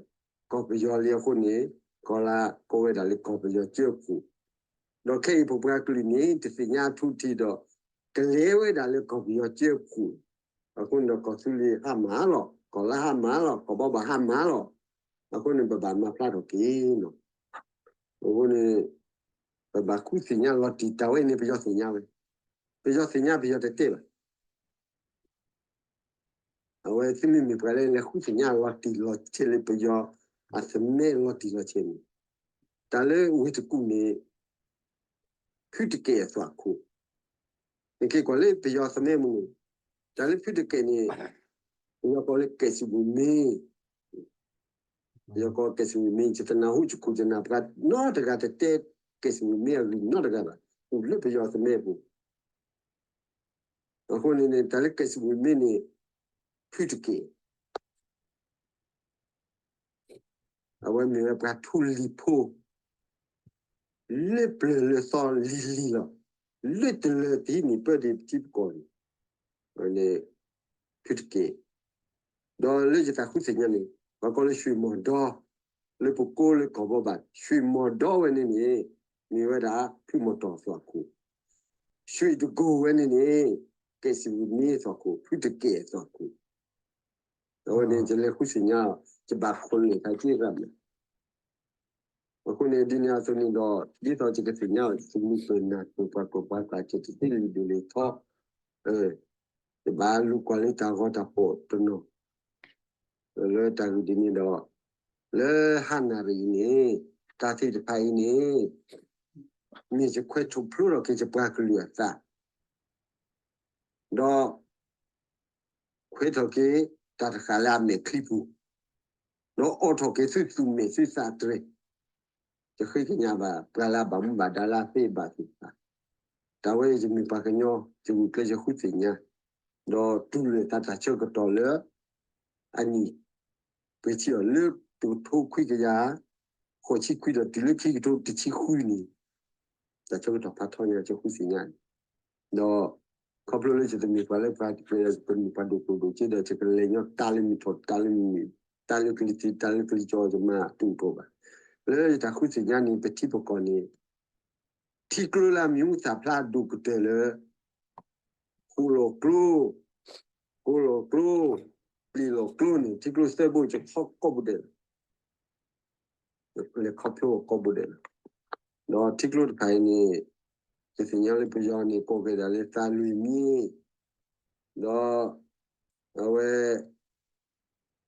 ကီၢ်ပယီၤလံအဃိန့ၣ် ကီၢ်လါကိးဝဲဒၣ်လၢကီၢ်ပယီၤကၠၢပူၤ, ဒီးခဲအံၤပပှၤကလုာ်န့ၣ် တသ့ၣ်ညါအထူအထံးဒီး ကလဲၤဝဲဒၣ်လၢကီၢ်ပယီၤကၠၢပူၤ, အဃိန့ၣ်ဒီးကီၢ်သူလ့ၤဟါမၢ်လီၤ ကီၢ်လါဟါမၢ်လီၤ ကီၢ်ဘီဘၣ်ဟါမၢ်လီၤ, အဃိန့ၣ် ပဘၣ်မၤဖျါထီၣ်က့ၤနီၤ, အဃိန့ၣ် ပဘၣ်ဃုသ့ၣ်ညါလီၤတံၢ်တၢ်ဝဲန့ၣ် ပယီၤသ့ၣ်ညါဝဲ, ပယီၤသ့ၣ်ညါပယီၤတတဲဘၣ် အဝဲသုမ့မ့ၢ်ပှၤလၢလဲၤဃုသ့ၣ်ညါလီၤတံၢ်လီၤဆဲးလၢပယီၤအသမၢလီၤတံၢ်လီၤဆဲးန့ၣ်, တၢ်လၢဝ့ၢ်တကူၣ်န့ၣ် ဖုတကဲးအသွၣ်ခိၣ်, နက့ၤကွၢ်လၢပယီၤသမၢမုၢ်န့ၣ်, တၢ်လၢဖုတကဲးန့ၣ် ပယီၤကိးလၢကဲးစံးဝ့ၤမ့ၢ်, ပယီၤကိးကဲးစံးဝ့ၤမ့ၢ် ယတနၢ်ဟူယခိၣ်ယနၢ်ပှၤနီတဂၤတတဲကဲးစံးဝ့ၤမ့ၢ်အဂ့ၢ်နီတဂၤဘၣ်, အိၣ်လၢပယီၤသမၢပူၤ အဃိန့ၣ်န့ၣ် တၢ်လၢကဲးစံးဝ့ၤမ့ၢ်န့ၣ် ဖုတကဲး အဝဲမ့ၢ်ဝဲပှၤထူလံၤဖိ လၢပျၢၤလၢသီလံၤလံၤလီၤ, လၢတလၢတဟံးန့ၢ်ပၢဒံးပထံပကီၢ်န့ၣ်, န့ၣ် ဖုတကဲး, ဒီးလၢယတၢ်ဃုသ့ၣ်ညါန့ၣ် ပှၤကိးလၢ ရွှေမော်တော်, လၢပကိးလၢကီၢ်ဘီဘၣ် ရွှေမော်တော် ဝဲန့ၣ်န့ၣ် မ့ၢ်ဝဲဒၣ်ဖုမီၤတီၢ်အသွၣ်ခိၣ်, ရွှေတံခွန် ဝဲန့ၣ်န့ၣ် ကဲးစံးဝ့ၤမ့ၢ်အသွၣ်ခိၣ် ဖုတကဲးအသွၣ်ခိၣ်, အဝဲန့ၣ် ယလဲၤဃုသ့ၣ်ညါအီၤ ယဘၣ်ခိၣ်န့ၢ်တၢ်က့ၢ်ဂၤမး အဃိန့ၣ် ဒ်န့ၣ်အသိးန့ၣ်ဒီး ဒ်သိးယကသ့ၣ်ညါအီၤ ယသမံသမိးနၢ်ပၢၢ်ပှၤကိးပှၤသး ယတသ့လံာ်ဒိၣ်လံာ်ထီ, ယဘၣ်လူၤကွၢ်လၢတၢ်ဂီၤတၢ်ဖီၣ်တနီၤ, လၢတၢ်ဂ့ၢ်ဒ်န့ၣ်ဒီး လၢဟါနၣ်ရံၣ်အံၤန့ၣ် တၢ်သ့ၣ်တဖၣ်အံၤန့ၣ် မ့ၢ်ယခွဲးထိၣ်ဖျိထီၣ်က့ၤယပှၤကလုာ်အသး ဒီး ခွဲးထီၣ်က့ၤတၢ်တဃာ်လၢအမဲာ်ချံပူၤ, ဒီးအိးထီၣ်က့ၤသုသူၣ်မဲာ်သုသးတြဲၤ, ယဃ့ကညးဘၣ် ပှၤလၢအဘၣ်မူဘၣ်ဒါလၢအသ့ဘၣ်သ့ၣ်တဖၣ်, တၢ်ဝဲယမ့ၢ်ပှၤကညီ ယဂုာ်ကျဲးစၢးဃုသ့ၣ်ညါ, ဒီးတူၢ်လိာ်သးတၢ်ဆၢကတီၢ်လၢ အနံၣ် ပှဲၤထံအီၤလၢတကထိခွံကယၤ ဃိးဆံခွံဒီးတုၤလၢခံကထိတဆံဃုန့ၣ် တၢ်ဆၢကတီၢ်ဖးထီညါ ယဃုသ့ၣ်ညါန့ၣ်, ဒီး ခီဖျိလၢယတမ့ၢ်ပှၤလၢပှၤတကျဲၤဒီး ယတမ့ၢ်ပှၤဒိၣ်ကျိၣ်ဒိၣ်စ့ဒီး ယကလဲၤညီတၢ်လၢမုၢ်ထီၣ် တၢ်လၢမုၢ်နုာ် တၢ်လၢကလံၤထံး တၢ်လၢကလံၤကီ ယမၤတူၢ်တအိၣ်ဘၣ်. လၢယတၢ်ဃုသ့ၣ်ညါန့ၣ် ပထံပကီၢ်န့ၣ် ထံကျိလၢအမံၤဟူသၣ်ဖျါဒိၣ်ကတၢၢ်လၢ ဃိၣ်လီၤကျိ ကိလီၤကျိ ပျံၤလီၤကျိန့ၣ် ထံကျိသၢဘိ ယခီကိးပူၤဒဲးလီၤ. လဲၤခီဖျိအီၤကိးပူၤဒဲးလီၤ. ဒီးထံကျိတဖၣ်အံၤန့ၣ် ယသ့ၣ်ညါလၢပယီၤန့ၣ် ကိးက့ၤဒၣ်လၢသးလွံၢ်မ့ၢ် ဒီး အဝဲ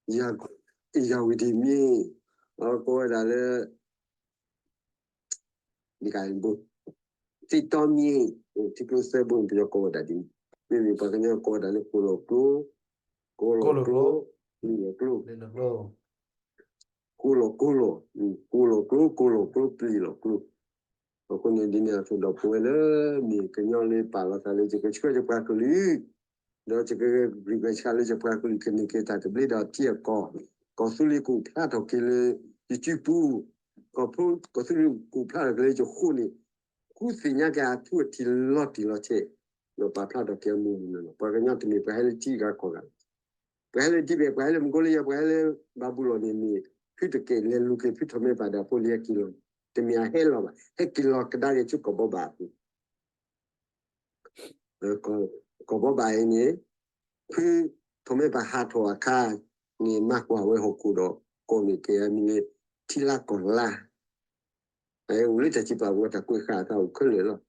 ယၤဝံၤဒံးမ့ၢ် ကိးဝဲဒၣ်လၢ ဒ်ကဘိ သ့ၣ်တီမ့ၢ် ထံကျိသၢဘိန့ၣ် ပယီၤကိးဝဲဒၣ်ဒ်န့ၣ်, မ့မ့ၢ်ပှၤကညီကိးဝဲဒၣ်လၢ ကိလီၤကျိ ကိလီၤကျိ ပျံၤလီၤကျိ ကိလီၤကိလီၤ ကိလီၤကျိ ကိလီၤကျိ ပျံၤလီၤကျိ. အဃိန့ၣ်ဒ်န့ၣ်အသိးဒီး ပဝဲလၢမ့ၢ်ကညီလၢပာ်လီၤသးလၢ ယကဆှၢယပှၤကလုာ် ဒီးယကဂဲၤဂံၢ်ဂဲၤဆှးလၢယပှၤကလုာ်ကန့ၢ်က့ၤတၢ်သဘျ့ဒီးထံအကီၢ်, ကီၢ်သူလ့ၤကအိၣ်ဖျါထီၣ်က့ၤလၢယစုပူၤ, ကီၢ်သူလ့ၤကအိၣ်ဖျါထီၣ်က့ၤလၢယဃိန့ၣ်, ဃုသ့ၣ်ညါက့ၤအထူအထံးလီၤတံၢ်လီၤဆဲး, ဒီးပာ်ဖျါထီၣ်က့ၤအမုၢ်နံၤလီၤ. ပှၤကညီတမ့ၢ်ပှၤဟဲလၢထံဂၤကီၢ်ဂၤ ပှၤဟဲလၢဒ်ဘ့ၣ် ပှၤဟဲလၢမုၢ်ကိလံယၤ ပှၤဟဲလၢဘၤဘူလိၣ်န့ၣ်မ့ၢ် ဖုတကဲးလဲၤလူၤက့ၤဖုထီၣ်မဲပၢ်ဒီးဖိလံၤဟဲက့ၤလီၤ, တမ့ၢ်အဟဲလီၤဘၣ်, ဟဲက့ၤလီၤကဒါက့ၤဆူကီၢ်ဘီဘၣ်အပူၤ, ကီၢ်ဘီဘၣ်အံၤန့ၣ် ဖုထီၣ်မဲပၢ်ဟးထီၣ်အခါန့ၣ် မၤကွၢ်ဝဲဟီၣ်ခိၣ်ဒီး ကိးန့ၢ်က့ၤအမံၤလၢ ထံလါကီၢ်လါ အိၣ်လၢတၢ်စံးပာ်ဝဲတၢ်ကွဲးဃာ်အသးအိၣ်ခဲလၢာ်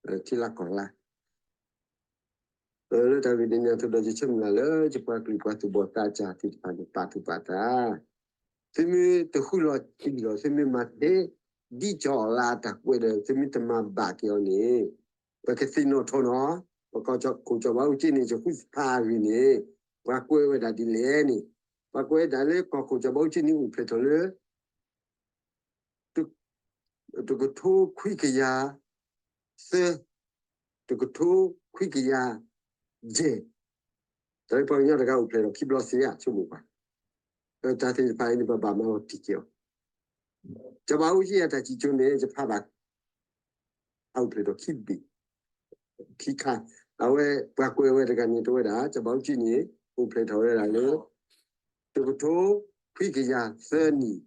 လီၤ. ထံလါကီၢ်လါ လၢတၢ်ဂ့ၢ်ဒ်န့ၣ်အသိးဒီး ယဆၢမုၢ်လၢ်လၢ ယပှၤကလုာ်ပှၤသူၣ်ဘီၣ်သးစၢ်သ့ၣ်တဖၣ်န့ၣ် ပာ်သူၣ်ပာ်သး, သုမ့ၢ်တဃုလီၤတံၢ်ဒီး သုမ့ၢ်မၤတဲ ဒ်ကၠီအီၣ်လါအတၢ်ကွဲးဒီး သုမ့ၢ်တမၤဘၣ်က့ၤအီၤန့ၣ် ပကသ့ၣ်နီၣ်ထီၣ်နီၤ, ပကီၢ်ခိၣ်စီၤဘးအူကၠံန့ၣ် ယဃုသ့ၣ်ညါအဂ့ၢ်န့ၣ် ပှၤကွဲးဝဲဒၣ်ဒ်လဲၣ်န့ၣ်, ပှၤကွဲးဒၣ်လၢကီၢ်ခိၣ်စီၤဘးအူကၠံန့ၣ် အိၣ်ဖျဲၣ်ထီၣ်လၢ တကထိခွံကယၤသၢ, တကထိခွံကယၤယဲၢ်, တၢ်လၢပှၤကညီတဂၤအိၣ်ဖျဲၣ်ထီၣ်ခံဘျီသ့ဧါ ဆိကမိၣ်ကွၢ်, တၢ်သ့ၣ်တဖၣ်အံၤန့ၣ် ပဘၣ်မၤလီၤတံၢ်က့ၤအီၤ. စီၤဘးအူကၠံအတၢ်စံၣ်စိၤန့ၣ် ယဖးဘၣ် အအိၣ်ဖျဲၣ်ထီၣ်ခံဘ့ၣ်, ခံခါ, အဝဲပှၤကွဲးဝဲတဂၤန့ၣ် တဲဝဲဒၣ် စီၤဘးအူကၠံန့ၣ် အိၣ်ဖျဲၣ်ထီၣ်ဝဲဒၣ်လၢ တကထိခွံကယၤသၢနံၣ်,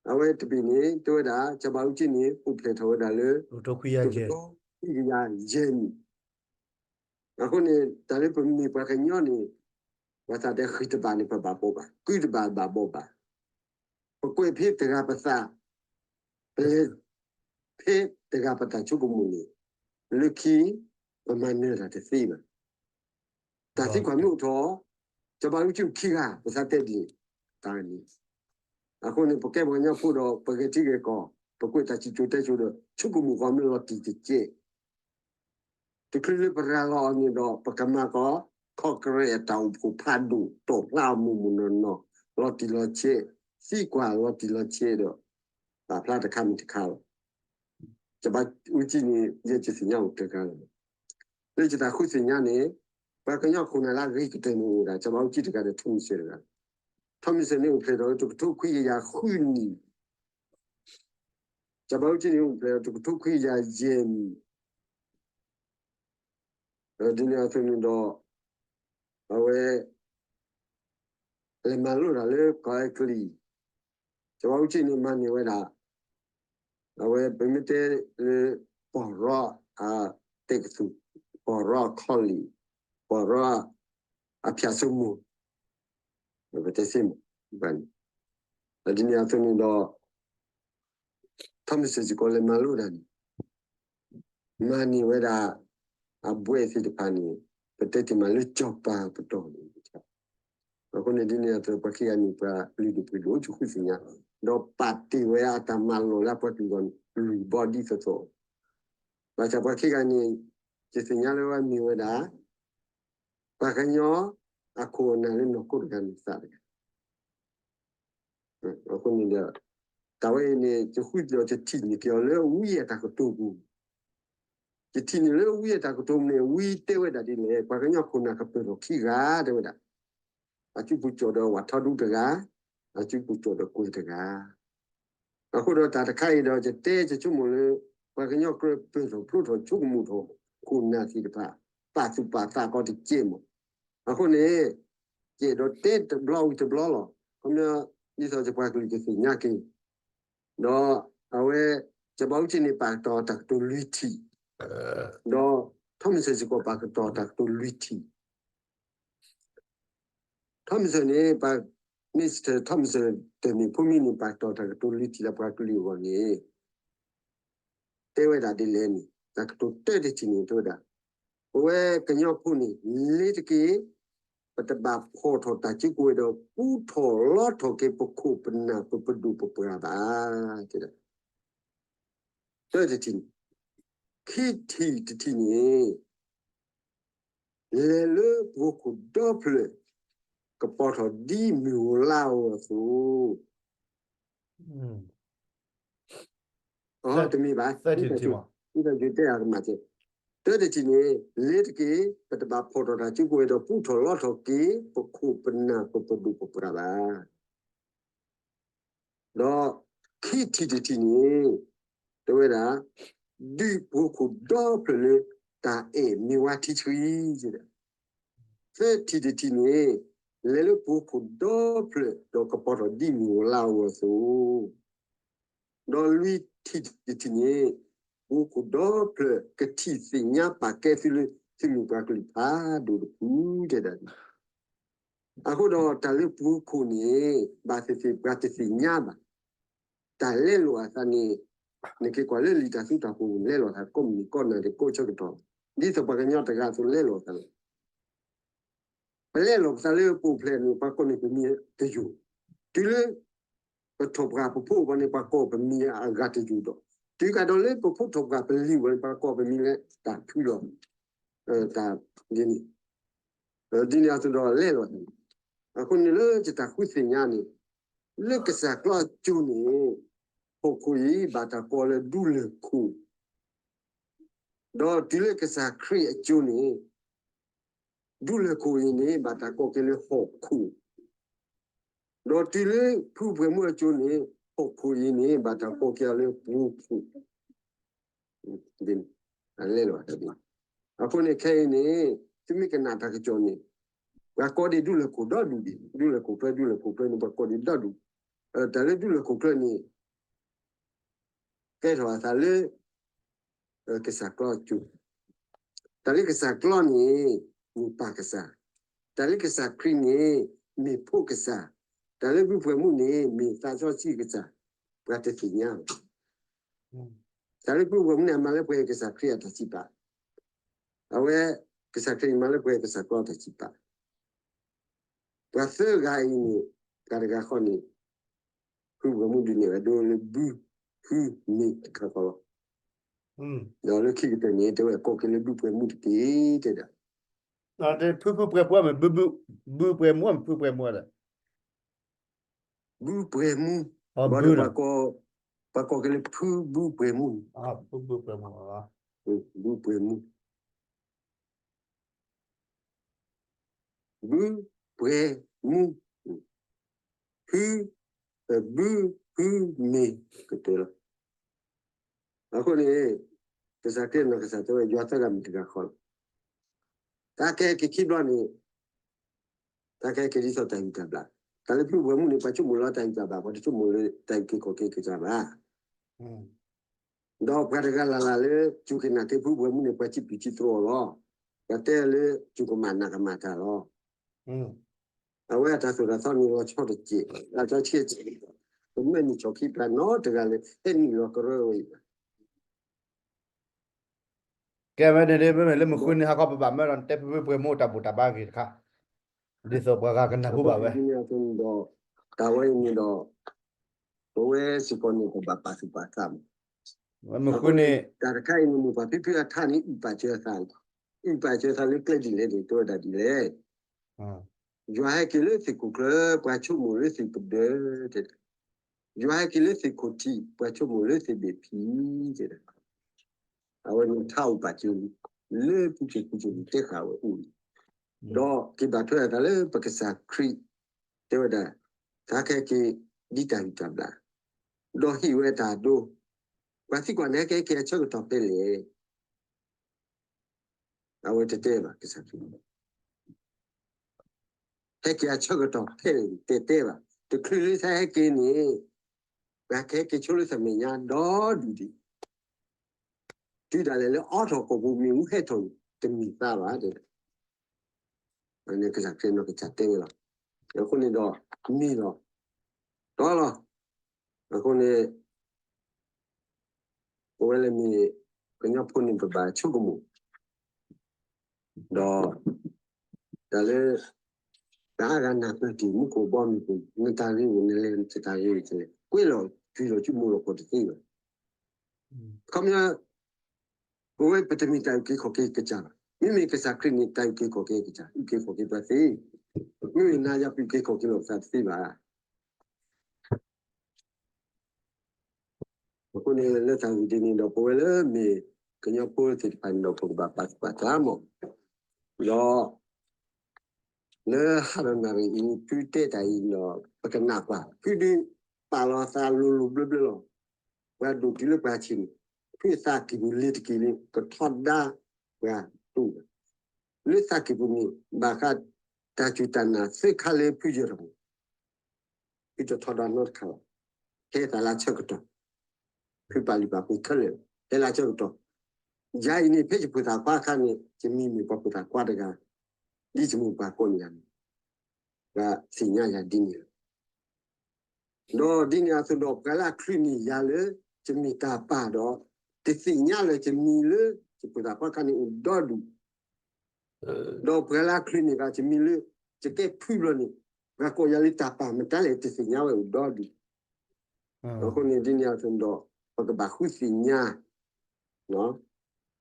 အဝဲတဘ့ၣ်န့ၣ် တဲဝဲဒၣ် စီၤဘးအူကၠံန့ၣ် အိၣ်ဖျဲၣ်ထီၣ်ဝဲဒၣ်လၢ တကထိခွံကယၤယဲၢ်နံၣ်. အဃိန့ၣ် တၢ်လၢပမ့ၢ်ပှၤကညီန့ၣ် ပှၤသးတဲဃံတဘးန့ၣ် ပဘၣ်ဘီဘၣ်, ကုတဘးဘၣ်ဘီဘၣ်, ပကွဲးဖဲတဂၤပသး, ပလဲၤဖဲတဂၤပတၢ်ဆိကမိၣ်န့ၣ် လၢခံ ပမၤနၢၤတၢ်တသ့ဘၣ်. တၢ်သံကွၢ်မ့ၢ်အိၣ်ထီၣ် စီၤဘးအူကၠံခံဂၤ ပသးတဲဒ်န့ၣ်, တၢ်န့ၣ်, အဃိန့ၣ် ပကဲပှၤကညီဖိဒီး ပဂဲၤထံဂဲၤကီၢ်, ပကွဲးတၢ်စံၣ်စိၤတဲစိၤဒီး ဆိကမိၣ်ဃီမ့ၢ်လီၤတံၢ်တကဲး တချုးလၢပရၤလီၤအီၤန့ၣ်ဒီး ပကမၤကီး ခီကရဲးအတၢ်အိၣ်ဖှိၣ်ဖးဒိၣ် တီၣ်ဖျါအမိၢ်မိၢ်နီၢ်နီၢ် လီၤတံၢ်လီၤဆဲး, သံကွၢ်လီၤတံၢ်လီၤဆဲးဒီး ပာ်ဖျါတခါမ့ၢ်တခါလီၤ. စီၤဘးအူကၠံန့ၣ် ယဲယသ့ၣ်ညါအိၣ်တဂၤလီၤ. လၢယတၢ်ဃုသ့ၣ်ညါန့ၣ် ပှၤကညီခိၣ်နၢ်လၢအဂ့ၤကတၢၢ်န့ၣ်အိၣ်ဝဲဒၣ် စီၤဘးအူကၠံတဂၤဒီး ထီမံၤစၢၤတဂၤ, ထီမံၤစၢၤန့ၣ်အိၣ်ဖျဲၣ်ထီၣ်လၢတကထိခွံကယၤဃုနံၣ် စီၤဘးအူကၠံန့ၣ်အိၣ်ဖျဲၣ်ထီၣ်တကထိခွံကယၤယဲၢ်နံၣ်, ဒ်န့ၣ်အသိးန့ၣ်ဒီး အဝဲ လဲၤမၤလိတၢ်လၢကီၢ်အဲကလံး, စီၤဘးအူကၠံန့ၣ်မၤန့ၢ်ဝဲဒၣ် အဝဲပမ့ၢ်တဲလၢ ပီၢ်ရီအတဲကသူၣ်, ပီၢ်ရီအခီလ့ၣ်, ပီၢ်ရီအဖၠၣ်စိမိၤ, ပတဲသ့မး, ဒ်န့ၣ်အသိးန့ၣ်ဒီး ထီမံၤစၢၤစ့ၢ်ကီးလဲၤမၤလိတၢ်န့ၣ် မၤန့ၢ်ဝဲဒၣ် အဘှဲးသ့ၣ်တဖၣ်န့ၣ် ပတဲတ့ၢ်မးလၢစီၤပၤပတီၢ်န့ၣ်, အဃိန့ၣ်ဒ်န့ၣ်အသိး ပှၤခံဂၤန့ၣ် ပှၤလုၢ်ဒိၣ်ပှ့ၤဒိၣ်အိၣ်ဆူၣ်ဃုသ့ၣ်ညါ, ဒီးပာ်တ့ၢ်ဝဲအတၢ်မၤလီၢ်လၢအပှၤကလုာ်အဂီၢ်န့ၣ် လွံၢ်ဘီဒ်သိးသိး, ဘၣ်ဆၣ်ပှၤခံဂၤန့ၣ် ယသ့ၣ်ညါလၢဝဲမ့ၢ်ဝဲဒၣ် ပှၤကညီအခိၣ်အနၢ်လၢနီၢ်ခိတဂၤန့ၣ်သးတဂၤ အဃိန့ၣ်ဒီး တၢ်ဝဲအံၤန့ၣ် ယဃုဒီးယထံၣ်န့ၢ်က့ၤအီၤလၢဝံအတၢ်ကတိၤပူၤ, ယထံၣ်န့ၢ်လၢဝံအတၢ်ကတိၤပူၤန့ၣ် ဝံတဲဝဲဒၣ်ဒ်လဲၣ်, ပှၤကညီခိၣ်နၢ်ကပၢၢ်ထီၣ်ခံဂၤ တဲဝဲဒၣ်, အစုပူၤကၠီၣ်ဒီးဝးထီဒူတဂၤ, အစုပူၤကၠီၣ်ဒီးကွဲၤတဂၤ အဃိဒီးတၢ်တခါအံၤဒီး ယတဲယဆိကမိၣ်လၢ ပှၤကညီကြၢးပၢၢ်ထီၣ်ဖျိထီၣ်ဆိကမိၣ်ထီၣ် ခိၣ်နၢ်သ့ၣ်တဖၣ် ပာ်သူၣ်ပာ်သးကီးတကဲးမး, အဃိန့ၣ် ယအဲၣ်ဒိးတဲတဘျီဝံၤတဘျီလီၤ. ခီပညီ ဒ်သိးယပှၤကလုာ်ကသ့ၣ်ညါက့ၤ, ဒီးအဝဲ စီၤဘးအူကၠံန့ၣ် ပာ်ကတီၤတၢ်ကတိၤလွံၢ်ထံၣ်, ဒီးထီမံၤစၢၤစ့ၢ်ကီးပာ်ကတီၤတၢ်ကတိၤလွံၢ်ထံၣ် ထီမံၤစၢၤန့ၣ် ပှၤ Mister ထီမံၤစၢၤတမ့ၢ်ဖိမံၤန့ၣ် ပာ်ကတီၤတၢ်ကတိၤလွံၢ်ထံၣ်လၢပှၤကလုာ်အဂီၢ်န့ၣ် တဲဝဲဒၣ်ဒ်လဲၣ်န့ၣ် တၢ်ကတိၤတၢတထံၣ်န့ၣ် တဲဝဲဒၣ် ပဝဲကညီဖိန့ၣ် လ့ၤတက့ၢ် ပတဘၣ်ဖီၣ်ထီၣ်တၢ်စုကဝဲၤဒီး ပူထီၣ်လီထီၣ်က့ၤ ပခိၣ်ပနၢ်ပပဒိၣ်ပပှၢ်ဘၣ် တဲဒၣ် တၢတထံၣ်န့ၣ်, ခံထံၣ်တထံၣ်န့ၣ် လဲၤလၢပှိၤခိၣ်ဒီဖျၢၣ် ကပီၤထီၣ်ဒ်မုၢ်ဧိၤလါဧိၤအသိး, တမ့ၢ်ဘၣ်, တဲအကမၣ်, တၢတထံၣ်န့ၣ် လ့ၤတက့ၢ် ပတဘၣ်ဖီၣ်ထီၣ်တၢ်စုကဝဲၤဒီး ပူထီၣ်လီထီၣ်က့ၤ ပခိၣ်ပနၢ်ပပဒိၣ်ပပှၢ်ဘၣ် ဒီးခံထံၣ်တထံၣ်န့ၣ် တဲဝဲဒၣ် ဒုးပှိၤခိၣ်ဒီဖျၢၣ်လၢ တၢ်အဲၣ်မ့ၢ်ဝါထံဆှံ, သၢထံၣ်တထံၣ်န့ၣ် လဲၤလၢပှိၤခိၣ်ဒီဖျၢၣ် ဒီးကပီၤထီၣ်ဒ်မုၢ်ဧိၤလါဧိၤအသိး, ဒီးလွံၢ်ထံၣ်တထံၣ်န့ၣ် ပှိၤခိၣ်ဒီဖျၢၣ်ကထံၣ်သ့ၣ်ညါပာ်ကဲသုလၢ သုမ့ၢ်ပှၤကလုာ်ဖးဒိၣ်တဖု တဲဒၣ် အဃိဒီးတၢ်လၢပှိၤခိၣ်န့ၣ် ဘၣ်သ့ၣ်သ့ၣ်ပှၤတသ့ၣ်ညါဘၣ်. တၢ်လဲလိာ်အသးန့ၣ် နက့ၤကွၢ်လၢလံာ်တၢ်သူတၢ်ပှိၤ လဲလိာ်အသးကိးမုၢ်နံၤကိးနၤဒီးကိးဆၢကတီၢ်, ဒ်သိးပှၤကညီတဂၤအသိးလဲလိာ်အသးန့ၣ် ပလဲလိာ်ပသးလၢပအိၣ်ဖျဲၣ်န့ၣ် ပှၤကိးန့ၢ်ပမံၤတယိာ်, တုၤလၢ ပထိၣ်ပှၢ်ပဖိအဂီၢ်န့ၣ် ပှၤကိးပမံၤအဂၤတယိာ်ဒီး, တုၤကဒီးလၢပဖိထိၣ်ပှၢ်ပလံၤအဂီၢ်န့ၣ် ပှၤကိးပမံၤလၢတၢ်ဖုလီၤ. တၢ်ဒ်န့ၣ်, ဒ်န့ၣ်အသိးဒီးလဲလိာ်သးန့ၣ်, အဃိန့ၣ်လၢယတၢ်ဃုသ့ၣ်ညါန့ၣ်, လၢကစၢ်ကျီၢ်အစိၤန့ၣ် ဟီၣ်ခိၣ်အံၤဘၣ်တၢ်ကိးလၢဒူလၢၢ်ခိၣ်, ဒီးတုၤလၢကစၢ်ခရံာ်အစိၤန့ၣ် ဒူလၢၢ်ခိၣ်အံၤန့ၣ် ဘၣ်တၢ်ကိးက့ၤလၢဟီၣ်ခိၣ် ဒီးတုၤလၢဖုပှဲၤမူအစိၤန့ၣ် ဟီၣ်ခိၣ်အံၤန့ၣ် ဘၣ်တၢ်ကိးက့ၤအီၤလၢပူၤဖှိၣ်, အလဲလီၤ. အဃိန့ၣ်ခဲအံၤန့ၣ် သုမ့ၢ်ကနၣ်တၢ်ကစီၣ်န့ၣ် ပှၤကိးဒံးဒူလၢၢ်ခိၣ်ဒီဒူၣ်ဒံး, ဒူလၢၢ်ခိၣ်ချၢ ဒူလၢၢ်ခိၣ်ချၢန့ၣ် ပှၤကိးဒံးဒီဒူၣ်, တၢ်လၢဒူလၢၢ်ခိၣ်ချၢန့ၣ် ကဲထီၣ်အသးလၢ ကစၢ်ကျီၢ်ကၠိ, တၢ်လၢကစၢ်ကျီၢ်န့ၣ် မ့ၢ်ပၢ်ကစၢ်, တၢ်လၢကစၢ်ခရံာ်န့ၣ် မ့ၢ်ဖိကစၢ်, တၢ်လၢဘုပှဲၤမူန့ၣ် မ့ၢ်သးစီဆှံကစၢ်, ပှၤတသ့ၣ်ညါဘၣ်. တၢ်လၢဘုပှဲၤမူန့ၣ် အမၤလၢပှဲၤကစၢ်ခရံာ်အတၢ်စံးပာ်, အဝဲ ကစၢ်ခရံာ်မၤလၢပှဲၤကစၢ်ကျီၢ်တၢ်စံးပာ်, ပှၤသၢဂၤအံၤန့ၣ် တဂၤတဂၤဃီန့ၣ် ဖုပှဲၤမူဒုးနဲၣ်ဝဲဒၣ်လၢဘု ဖု မ့ၢ်တခါဃီလီၤ. ဒီးလၢခံကတၢၢ်န့ၣ် တဲဝဲကိးက့ၤလၢဘုပှဲၤမူတက့ၢ် တဲဒၣ်. ဖုဖုပှဲၤမူမ့ၢ်ဘု ဘုပှဲၤမူမ့ၢ်ဖုပှဲၤမူဒီး ဘုပှဲၤမူ, ဘၣ်ဒီး ပှၤကိးက့ၤလၢဖုဘုပှဲၤမူ, ဘုပှဲၤမူ, ဘုပှဲၤမူ, ဖု, ဘု, ဖုမ့ၢ်ကတၢၢ်လီၤ. အဃိန့ၣ် ကစၢ်ခရံာ်နီၢ်ကစၢ်တဲဝဲ ယွၤသၢဂၤမ့ၢ်တဂၤဃီလီၤ. တၢ်ကဟဲက့ၤခံဘျီန့ၣ် တၢ်ကဟဲက့ၤဒ်သိးတၢ်ဂံၢ်တၢ်ဘါ, တၢ်လၢဖုပှဲၤမူန့ၣ် ပှၤဆိကမိၣ်လီၤတၢ်ဂံၢ်တၢ်ဘါ, ပှၤတဆိကမိၣ်လၢတၢ်အုၣ်က့ၤခီၣ်က့ၤကစၢ်ဘၣ်. ဒီးပှၤတဂၤလၢ်လၢ်လၢ စူၢ်က့ၤနာ်က့ၤဖုပှဲၤမူန့ၣ် ပှၤစံးဘျုးစံးဖှိၣ်အီၤလီၤ. ပှၤတဲလၢ စူၢ်ကမၣ်နာ်ကမၣ်တၢ်လီၤ. အဝဲအတၢ်သိၣ်တၢ်သီန့ၣ်လီၤဆီတစဲး, လီၤဆီဆံးဆံး, ပမ့ၢ်နုာ်ဆီခံပျၢ်နီတဂၤလၢ ဟဲနုာ်လီၤကရၢဝဲအံၤဘၣ်. ကဲဝဲန့ၣ် မ့မ့ၢ်လၢမုၢ်ဃုန့ၣ် ဟါခီပဘၣ်မၢဒီး နတဲဖုဖုပှဲၤမူတၢ်ဘူၣ်တၢ်ဘါဂ့ၢ်တခါ, ဒ်သိးပှၤဂၤကနၢ်ဟူဘၣ်ဝဲ. ဒီး တၢ်ဝဲအံၤန့ၣ်ဒီး ပဝဲစ့ၢ်ကီးန့ၣ် ပဘၣ်ပာ်သူၣ်ပာ်သးမး. မုၢ်ဃုန့ၣ် တၢ်တခါအံၤန့ၣ် မိၢ်ပၢ်ဖံဖုအထါန့ၣ် အုၣ်ပာ်စၢၤသး, အုၣ်ပာ်စၢၤသးလၢကျဲဒ်လဲၣ်န့ၣ် တဲဝဲဒၣ်ဒ်လဲၣ်. ယွၤဟဲက့ၤလၢသ့ၣ်ခိၣ်ချၢ ပှၤဆိကမိၣ်လၢသ့ၣ်ပဒၢး, ယွၤဟဲက့ၤလၢသ့ၣ်ခိၣ်ထံး ပှၤဆိကမိၣ်လၢသ့ၣ်ဘ့ၣ်ဖံး, အဝဲန့ၣ်ထါအုၣ်ပာ်စၢၤ လၢပူၤကွံာ်ပူၤကွံာ်န့ၣ် တဲဃာ်ဝဲအိၣ်န့ၣ်, ဒီးက့ၤဘၣ်ထွဲအသးလၢပကစၢ်ခရံာ် တဲဝဲဒၣ် တၢ်ကဟဲက့ၤဒ်တၢ်ဂံၢ်တၢ်ဘါ, ဒီးဟ့ၣ်ဝဲတၢ်ဒိ, ပှၤသံကွၢ်န့ၣ် ဟဲက့ၤဟဲက့ၤအဆၢကတီၢ်ဖဲလဲၣ်. အဝဲတတဲဘၣ်ကစၢ်ခရံာ်, ဟဲက့ၤအဆၢကတီၢ်ဖဲလဲၣ် တတဲဘၣ်. တချုးလၢသးဟဲက့ၤန့ၣ် ပှၤကဟဲက့ၤဆိလၢသမဲာ်ညါဒီဒူၣ်ဒံး, တုၤဒၣ်လဲာ်လၢအီထီၣ်ကိာ်ပူၤမ့ၣ်အူဟဲထီၣ်န့ၣ် တမ့ၢ်သးဘၣ်တဲ, န့ၣ်ကစၢ်ခရံာ်နီၢ်ကစၢ်တဲဝဲလီၤ. အဃိန့ၣ်ဒီး မ့ၢ်လီၤ, တီလီၤ. အဃိန့ၣ် ပဝဲလၢမ့ၢ်ကညီဖိန့ၣ် ပဘၣ်ဆိကမိၣ်, ဒီး တၢ်လၢ တၢ်အါဂၤနၢ်ပၢၢ်တ့ၢ်မူခိၣ်ဘီမုၢ်ပူၤ နတၢ်ဂ့ၤန့ၣ် နလဲၤနတၢ်ဂ့ၤတလဲၤ ကွ့လီၤကွံာ်လီၤ ဆိကမိၣ်လီၤကီၢ်တသ့ဘၣ်. ခီပညီ ပဝဲပတမ့ၢ်တၢ်အုၣ်က့ၤခီၣ်က့ၤကစၢ်ဘၣ်. မ့မ့ၢ်ကစၢ်ခရံာ်န့ၣ် တၢ်အုၣ်က့ၤခီၣ်က့ၤကစၢ် အုၣ်က့ၤခီၣ်က့ၤပှၤသ့, မ့မ့ၢ်နၤယၤပအုၣ်က့ၤခီၣ်က့ၤလိာ်ပသးတသ့ဘၣ်. အဃိန့ၣ် လၢတၢ်ဂ့ၢ်ဒ်န့ၣ်ဒီး ပဝဲလၢမ့ၢ်ကညီဖိသ့ၣ်တဖၣ်န့ၣ်ဒီး ပကဘၣ်ပာ်သူၣ်ပာ်သးမး, ဒီး လၢဟါဒီးနၣ်ရံၣ်အံၤ ဖုတဲတၢ်အံၤဒီး ပကနၣ်ကွၢ်, ဖုဒုးပာ်လီၤသးလိၤလိၤဘျၢဘျၢလီၤ. ပှၤဒိၣ်တုၤလၢပှၤဆံးန့ၣ် ဖုသးကံၢ်ပူၤလ့ၤတက့ၢ်လံ ကထီဒါပှၤတိၢ်ဘၣ်. လၢသးကံၢ်ပူၤန့ၣ် ဘၣ်ဃးတၢ်စူၢ်တၢ်နာ်သ့ခါလၢဖုယဲၢ်ထီၣ် ဖုတထီဒါနီတခါဘၣ်. ဟဲသးလၢဆၢကတီၢ်, ဖုပာ်လုၢ်ပာ်ပှ့ၤခဲလၢာ်, ဟဲလၢဆၢကတီၢ်. ယၤအံၤန့ၣ် ဖဲယဖိသၣ်ခွါအခါန့ၣ် ယမံၤမ့ၢ်ပှၤဖိသၣ်ခွါတဂၤ, ဒ်ယမိၢ်ပှၢ်ကိးန့ၢ်ယၤန့ၣ်, ပှၤသ့ၣ်ညါယၤဒ်န့ၣ်လီၤ. ဒီးဒ်န့ၣ်အသိးဒီး ပှၤလၢအချုးန့ၢ်ယၤလၢ ယမ့ၢ်တၢ်ပာ်ဒီး တသ့ၣ်ညါလၢယမံၤလၢ ယဖိသၣ်ခွါအခါန့ၣ်အိၣ်ဒီဒူၣ် ဒီးပှၤလၢအချုးန့ၢ်ဘၣ်ယမံၤလၢ ယကဲဖုဘျီန့ၣ် ပှၤကိးယၤလၢတၢ်ပာ်မတၤလဲၣ် တသ့ၣ်ညါဝဲအိၣ်ဒီဒူၣ်. အဃိန့ၣ်ဒ်န့ၣ်အသိးဒီး ပကဘၣ်ဃုသ့ၣ်ညါ,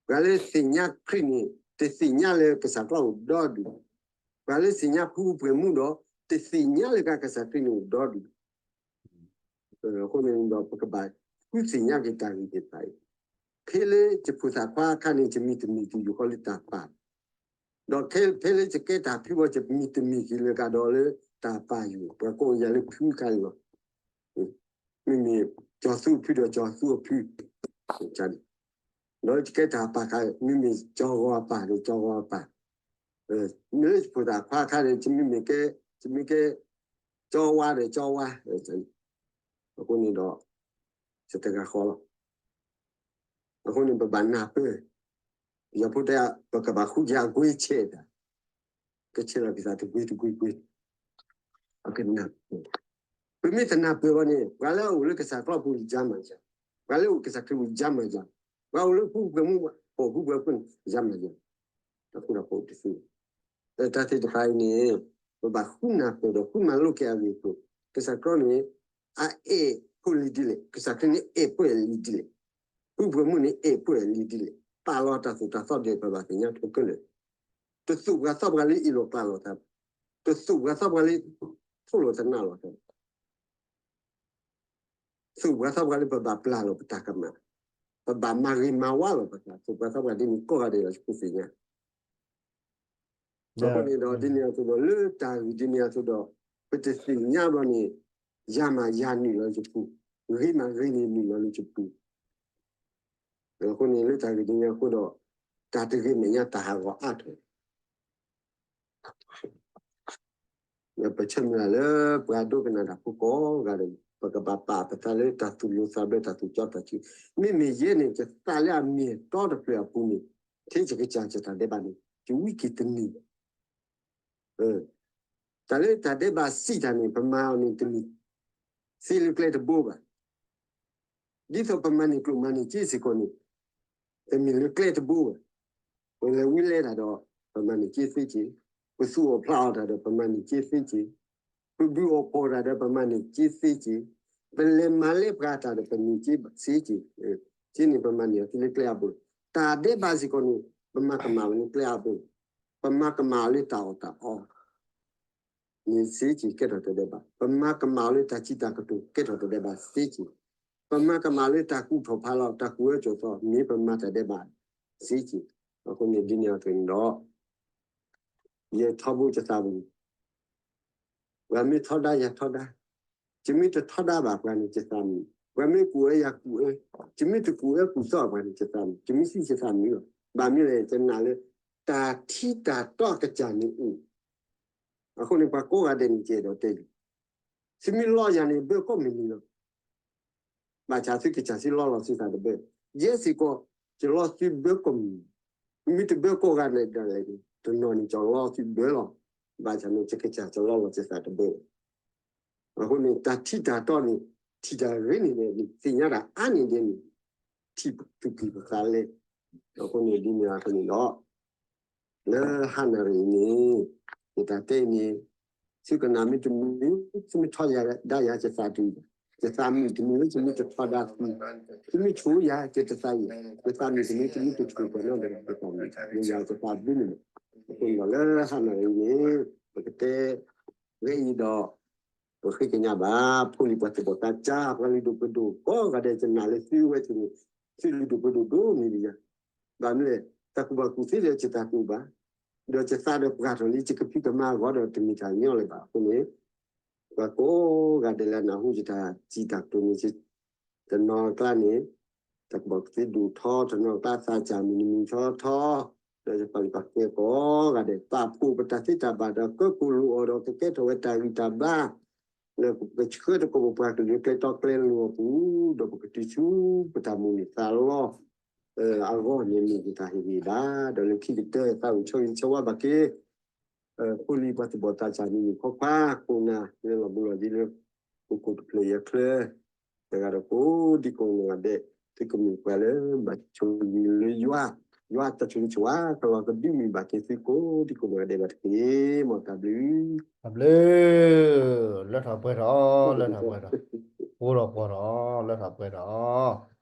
ပှၤလၢသ့ၣ်ညါခရံာ်န့ၣ် တသ့ၣ်ညါလၢကစၢ်ကျီၢ်အိၣ်ဒီဒူၣ်, ပှၤလၢသ့ၣ်ညါဖုပှဲၤမူဒီး တသ့ၣ်ညါလၢကစၢ်ခရံာ်န့ၣ်အိၣ်ဒီဒူၣ်. အဃိန့ၣ်ဒီး ပကဘၣ်ဃုသ့ၣ်ညါက့ၤတၢ်ဂ့ၢ်သ့ၣ်တဖၣ်အံၤ, ဖဲလၢယဖိသၣ်ခွါအခါန့ၣ် ယမံၤတမံၤက့ၤယိၤဃီလၢတၢ်ပာ်, ဒီးဖဲလၢယကဲတၢ်ဖုဘီ ယမံၤတမံၤက့ၤလၢကဒီးလၢ တၢ်ပာ်ယိာ် ပှၤကိးယၤလၢဖုခါန့ၣ်လီၤ. မ့မ့ၢ်ကၠီၤသူအဖုဒီးကၠီၤသူအဖု, ဒီးယကဲတၢ်ပာ်ခါမ့မ့ၢ်ကၠီၤဂီၤအပၢ်ဒီးကၠီၤဂီၤအပၢ်, မ့ၢ်လၢယဖိသၣ်ခွါခါန့ၣ် ယမ့မ့ၢ်ကဲ, ယမ့ၢ်ကဲကၠီၤဝါဒီးကၠီၤဝါ, အဃိန့ၣ်ဒီး ယတဂၤဃီလီၤ. အဃိန့ၣ် ပဘၣ်နၢ်ပၢၢ်, ယီၤဖိတဲ ပကဘၣ်ဃုက့ၤအကွ့ဆဲးတၢ်, ကဆဲးလီၤက့ၤသးတကွ့တကွ့ကွ့, ပကနၢ်ပၢၢ်, ပမ့ၢ်တနၢ်ပၢၢ်ဘၣ်န့ၣ် ပှၤလၢအအိၣ်လၢကစၢ်ကျီၢ်ပူၤ ယါမၤယၤ, ပှၤလၢအအိၣ်ကစၢ်ခရံာ်ပူၤ ယါမၤယၤ, ပှၤအိၣ်လၢဟူပှဲၤမူ ပိာ်ဟူပှဲၤဖိန့ၣ် ယါမၤယၤ, တၢ်ဃူတၢ်ဖိးတသ့, တၢ်သ့ၣ်တဖၣ်အံၤန့ၣ် ပဘၣ်ဃုနၢ်ပၢၢ်ဒီးဃုမၤလိက့ၤအဂ့ၢ်အကျိၤ, ကစၢ်ကျီၢ်န့ၣ် အအဲၣ်ဖိလံၤဒ်လဲၣ်, ကစၢ်ခရံာ်န့ၣ်အဲၣ်ဖိအဲၣ်လံၤဒ်လဲၣ်, ဟူပှဲၤမူန့ၣ်အဲၣ်ဖိအဲၣ်လံၤဒ်လဲၣ်, ပာ်လီၤတၢ်သိၣ်တၢ်သီဒ်လဲၣ် ပဘၣ်သ့ၣ်ညါထီၣ်ခဲလၢာ်, တသိၣ်ပှၤသီပှၤလၢအ့ၣ်လိာ်ပာ်လိာ်သး, တသိၣ်ပှၤသီပှၤလၢ ထိၣ်လိာ်သနၢ်လိာ်သး သိၣ်ပှၤသီပှၤလၢပဘၣ်ပျၢ်လိာ်ပတၢ်ကမၣ်, ပဘၣ်မၤဂ့ၤမၤဝါလိာ်ပသး, သိၣ်ပှၤသီပှၤဒ်န့ၣ်ကိးဂၤဒဲးလီၤ ယဖိသ့ၣ်ညါ, အဃိန့ၣ်ဒီး ဒ်န့ၣ်အသိးဒီး လၢတၢ်ဂ့ၢ်ဒ်န့ၣ်အသိးဒီး ပတသ့ၣ်ညါဘၣ်န့ၣ် ယၤမၤယၤနုာ်လီၤယပူၤ, ဂ့ၤမၤဂ့ၤန့ၣ်နုာ်လီၤလၢယပူၤ, အဃိန့ၣ် လၢတၢ်ဂ့ၢ်ဒ်န့ၣ်အဃိဒီး တၢ်တဂ့ၤမဲာ်ညါတၢ်ဟးဂီၤအါထီၣ် ပဆၢမုၢ်လၢ်လၢ ပှၤဒိကနၣ်တၢ်ဖိကိးဂၤဒဲး ပကဘၣ်ပာ်ပသးလၢတၢ်သူၣ်လိၤသးဘျၢ တၢ်သူၣ်ကၠီတၢ်စူၤ, မ့မ့ၢ်ယဲန့ၣ် ယသးလၢအမ့ၢ်တီတဖျၢၣ်အပူၤန့ၣ် ထဲယကစၢ်ယတၢ်ဒဲးဘးန့ၣ် ယဝံက့ၤတနံၤ, တၢ်လၢတၢ်ဒဲးဘးစံးတၢ်န့ၣ် ပမၤအီၤန့ၣ်တမ့ၢ်သ့လၢကျဲတဘိဘၣ်. ဒ်သိးပမၤန့ၢ်ကျိၣ်မၤန့ၢ်စ့စ့ၢ်ကီးန့ၣ် တမ့ၢ်လၢကျဲတဘိဘၣ်. ပလဲၤဝံလဲၤတၢ်ဒီး ပမၤန့ၢ်စ့သ့က့ၤ, ပသူၣ်အီၣ်ဖျးအီၣ်တၢ်ဒီး ပမၤန့ၢ်စ့သ့က့ၤ, ပဘုၣ်အီၣ်ဖှီၣ်တၢ်ဒီး ပမၤန့ၢ်စ့သ့က့ၤ, ပလဲၤမၤလၢပှၤတၢ်ဒီး ပန့ၢ်စ့သ့က့ၤ, စ့န့ၣ် ပမၤန့ၢ်အီၤသ့လၢကျဲအဘိလီၤ. တၢ်ဒဲးဘးစ့ၢ်ကီးန့ၣ် ပမၤကမၣ်ဝဲလၢကျဲအဘိလီၤ. ပမၤကမၣ်အီၤလၢတၢ်အီၣ်တၢ်အီ န့ၣ်စ့က့ၤ ကဲထီၣ်တၢ်ဒဲးဘး, ပမၤကမၣ်အီၤလၢတၢ်စံးတၢ်ကတိၤ ကဲထီၣ်တၢ်ဒဲးဘးစ့က့ၤ, ပမၤကမၣ်အီၤလၢတၢ်ကူၣ်ထီၣ်ဖးလီၤ တၢ်ကူၣ်အၢကူၣ်သီ မ့ၢ်ပမၤတၢ်ဒဲးဘးစ့က့ၤ. အဃိန့ၣ်ဒ်န့ၣ်အသိးန့ၣ်ဒီး ယထီဘိယသးပူၤ ပှၤမ့ၢ်ထီဒါယၤထီဒါ, ယမ့ၢ်တထီဒါဘၣ်ပှၤန့ၣ် ယသးမုာ်, ပှၤမ့ၢ်ကူၣ်အၢယၤကူၣ်အၢ, ယမ့ၢ်တကူၣ်အၢကူၣ်သီပှၤန့ၣ် ယသးမုာ်, ယမ့ၢ်သံယသးမုာ်လီၤ. ဘၣ်မနုၤလဲၣ် ယနာ်လၢ တၢ်ထံတၢ်တီအကစၢ်န့ၣ်အိၣ်, အဃိန့ၣ် ပှၤကိးဂၤဒဲးန့ၣ် ယအဲၣ်ဒိးတဲလံ, သုမ့ၢ်လီယၤန့ၣ် ဘၢကိးမုၢ်နံၤလီၤ. ဘၣ်ဆၣ်သုကစၢ်သုလီလီၤသုသးတဘၢ, ယဲစ့ၢ်ကီး ယလီသုဘၢကိးမုၢ်နံၤ, မ့ၢ်တဘၢကိးဂၤဒဲးဒၣ်လဲာ်န့ၣ် တနီၤန့ၣ် ယလီသုဘၢလီၤ. ဘၣ်ဆၣ်န့ၣ် ယကစၢ်ယလီလီၤယသးတဘၢလီၤ. အဃိန့ၣ် တၢ်ထံတၢ်တီန့ၣ် ထံၣ်တၢ်ဂ့ၤန့ၢ်ဒဲးန့ၣ် သ့ၣ်ညါတၢ်အါန့ၢ်ဒဲးန့ၣ် ထံၣ်သူၣ်ကံၢ်ပသးလဲ, အဃိန့ၣ်ဒ်န့ၣ်အသိးန့ၣ်ဒီး လၢဟါနၣ်ရံၣ်အံၤန့ၣ် ယတၢ်တဲအံၤန့ၣ် သုကနၣ်မ့ၢ်တမုာ် သုမ့ၢ်ထီဒါယၤ ယသးတမုာ်, ယသးမုာ်တမုာ်လၢ ယမ့ၢ်တထီဒါသု, သုမ့ၢ်ဆိၣ်ယၤ ယတသးအံၤ, ယသးမုာ်တမုာ် သုမ့ၢ်တဆိၣ်ပှၤနီတဂၤ ယသးမုာ်, ယသးဘုန့ၣ်, အဃိန့ၣ်ဒီးလၢဟါနၣ်ရံၣ်အံၤန့ၣ် ပကတဲ ဝဲအံၤဒီး ပဃ့ကညးဘၣ် ဖိလံၤပှၤသူၣ်ဘီၣ်သးစၢ် ပှၤလုၢ်ဒိၣ်ပှ့ၤဒိၣ်ကိးဂၤဒဲး ယနာ်လၢသုဝဲသ့ၣ်န့ၣ် သုလုၢ်ဒိၣ်ပှ့ၤဒိၣ်ဒိၣ်န့ၢ်ဒံးယၤ, ဘၣ်မနုၤလဲၣ် တၢ်ကူၣ်ဘၣ်ကူၣ်သ့လၢယတၢ်ကူၣ်ဘၣ်, ဒီးယသးဒီးပှၢ်ထီၣ်လံ ယကဖံးကမၤအဂီၢ်ဒီးတမ့ၢ်တၢ်ညီလၢၤဘၣ်. အဃိန့ၣ် ပှၤကိးဂၤဒဲးလၢအနၢ်ဟူယတၢ်စံးတၢ်ကတိၤန့ၣ် တနီၤအကျါန့ၣ် တၢ်ကူၣ်ဘၣ်ကူၣ်သ့ဒိၣ်ထီ တနီၤအကျါသးစၢ်မုၢ်နံၤမုၢ်ထီထီ, ဒီးယပာ်လုၢ်ပာ်ကဲကိးဂၤဒဲး ပာ်ဖှိၣ်ပတၢ်သ့တၢ်ဘၣ်ဒီး ကၢၢ်ကိၣ်လိာ်အီၤဒီးကကဲထီၣ်ဝဲတၢ်ဂံၢ်တၢ်ဘါ, လၢပကဆှၢတကိးပပှၤကလုာ်လၢကျဲတီကျဲလိၤအပူၤ, ဒီးပကတုၤဆူပတၢ်မိၣ်န့ၢ်သးလီ အဂီၢ်န့ၣ်မ့ၢ်ယတၢ်ဟ့ၣ်ဂံၢ်ဘါ, ဒီးလၢခံကတၢၢ်သးအိၣ်ဆၢဂ့ၤဆၢဝါဘၣ်က့ၤ ဖိလံၤပှၤသူၣ်ဘီၣ်သးစၢ်မုၢ်နံၤခီခွါ ခိၣ်နၢ်လၢလီၤဘူးလီၤယံၤလၢ ပကိးတဖျၢၣ်အံၤအချၢ, တဂၤဒီးကိးဒံကိးနီၢ်ဂၤဒဲး သုကမ့ၢ်ပှၤလၢဘၣ်ဆိၣ်ဂ့ၤလၢယွၤ, ယွၤတၢ်ဆိၣ်ဂ့ၤဆိၣ်ဝါ ကလီၤကဒုမ့ၢ်ဘၣ်က့ၤသုကိးဒံကိးနီၢ်ဂၤဒဲးဘၣ်တက့ၢ်. မ်တၢ်ဘျုး တၢ်ဘျုး လၢထီၣ်ပှဲၤထီၣ် လၢထီၣ်ပှဲၤထီၣ် ပှဲၤထီၣ်ပှဲၤထီၣ် လၢထီၣ်ပှဲၤထီၣ်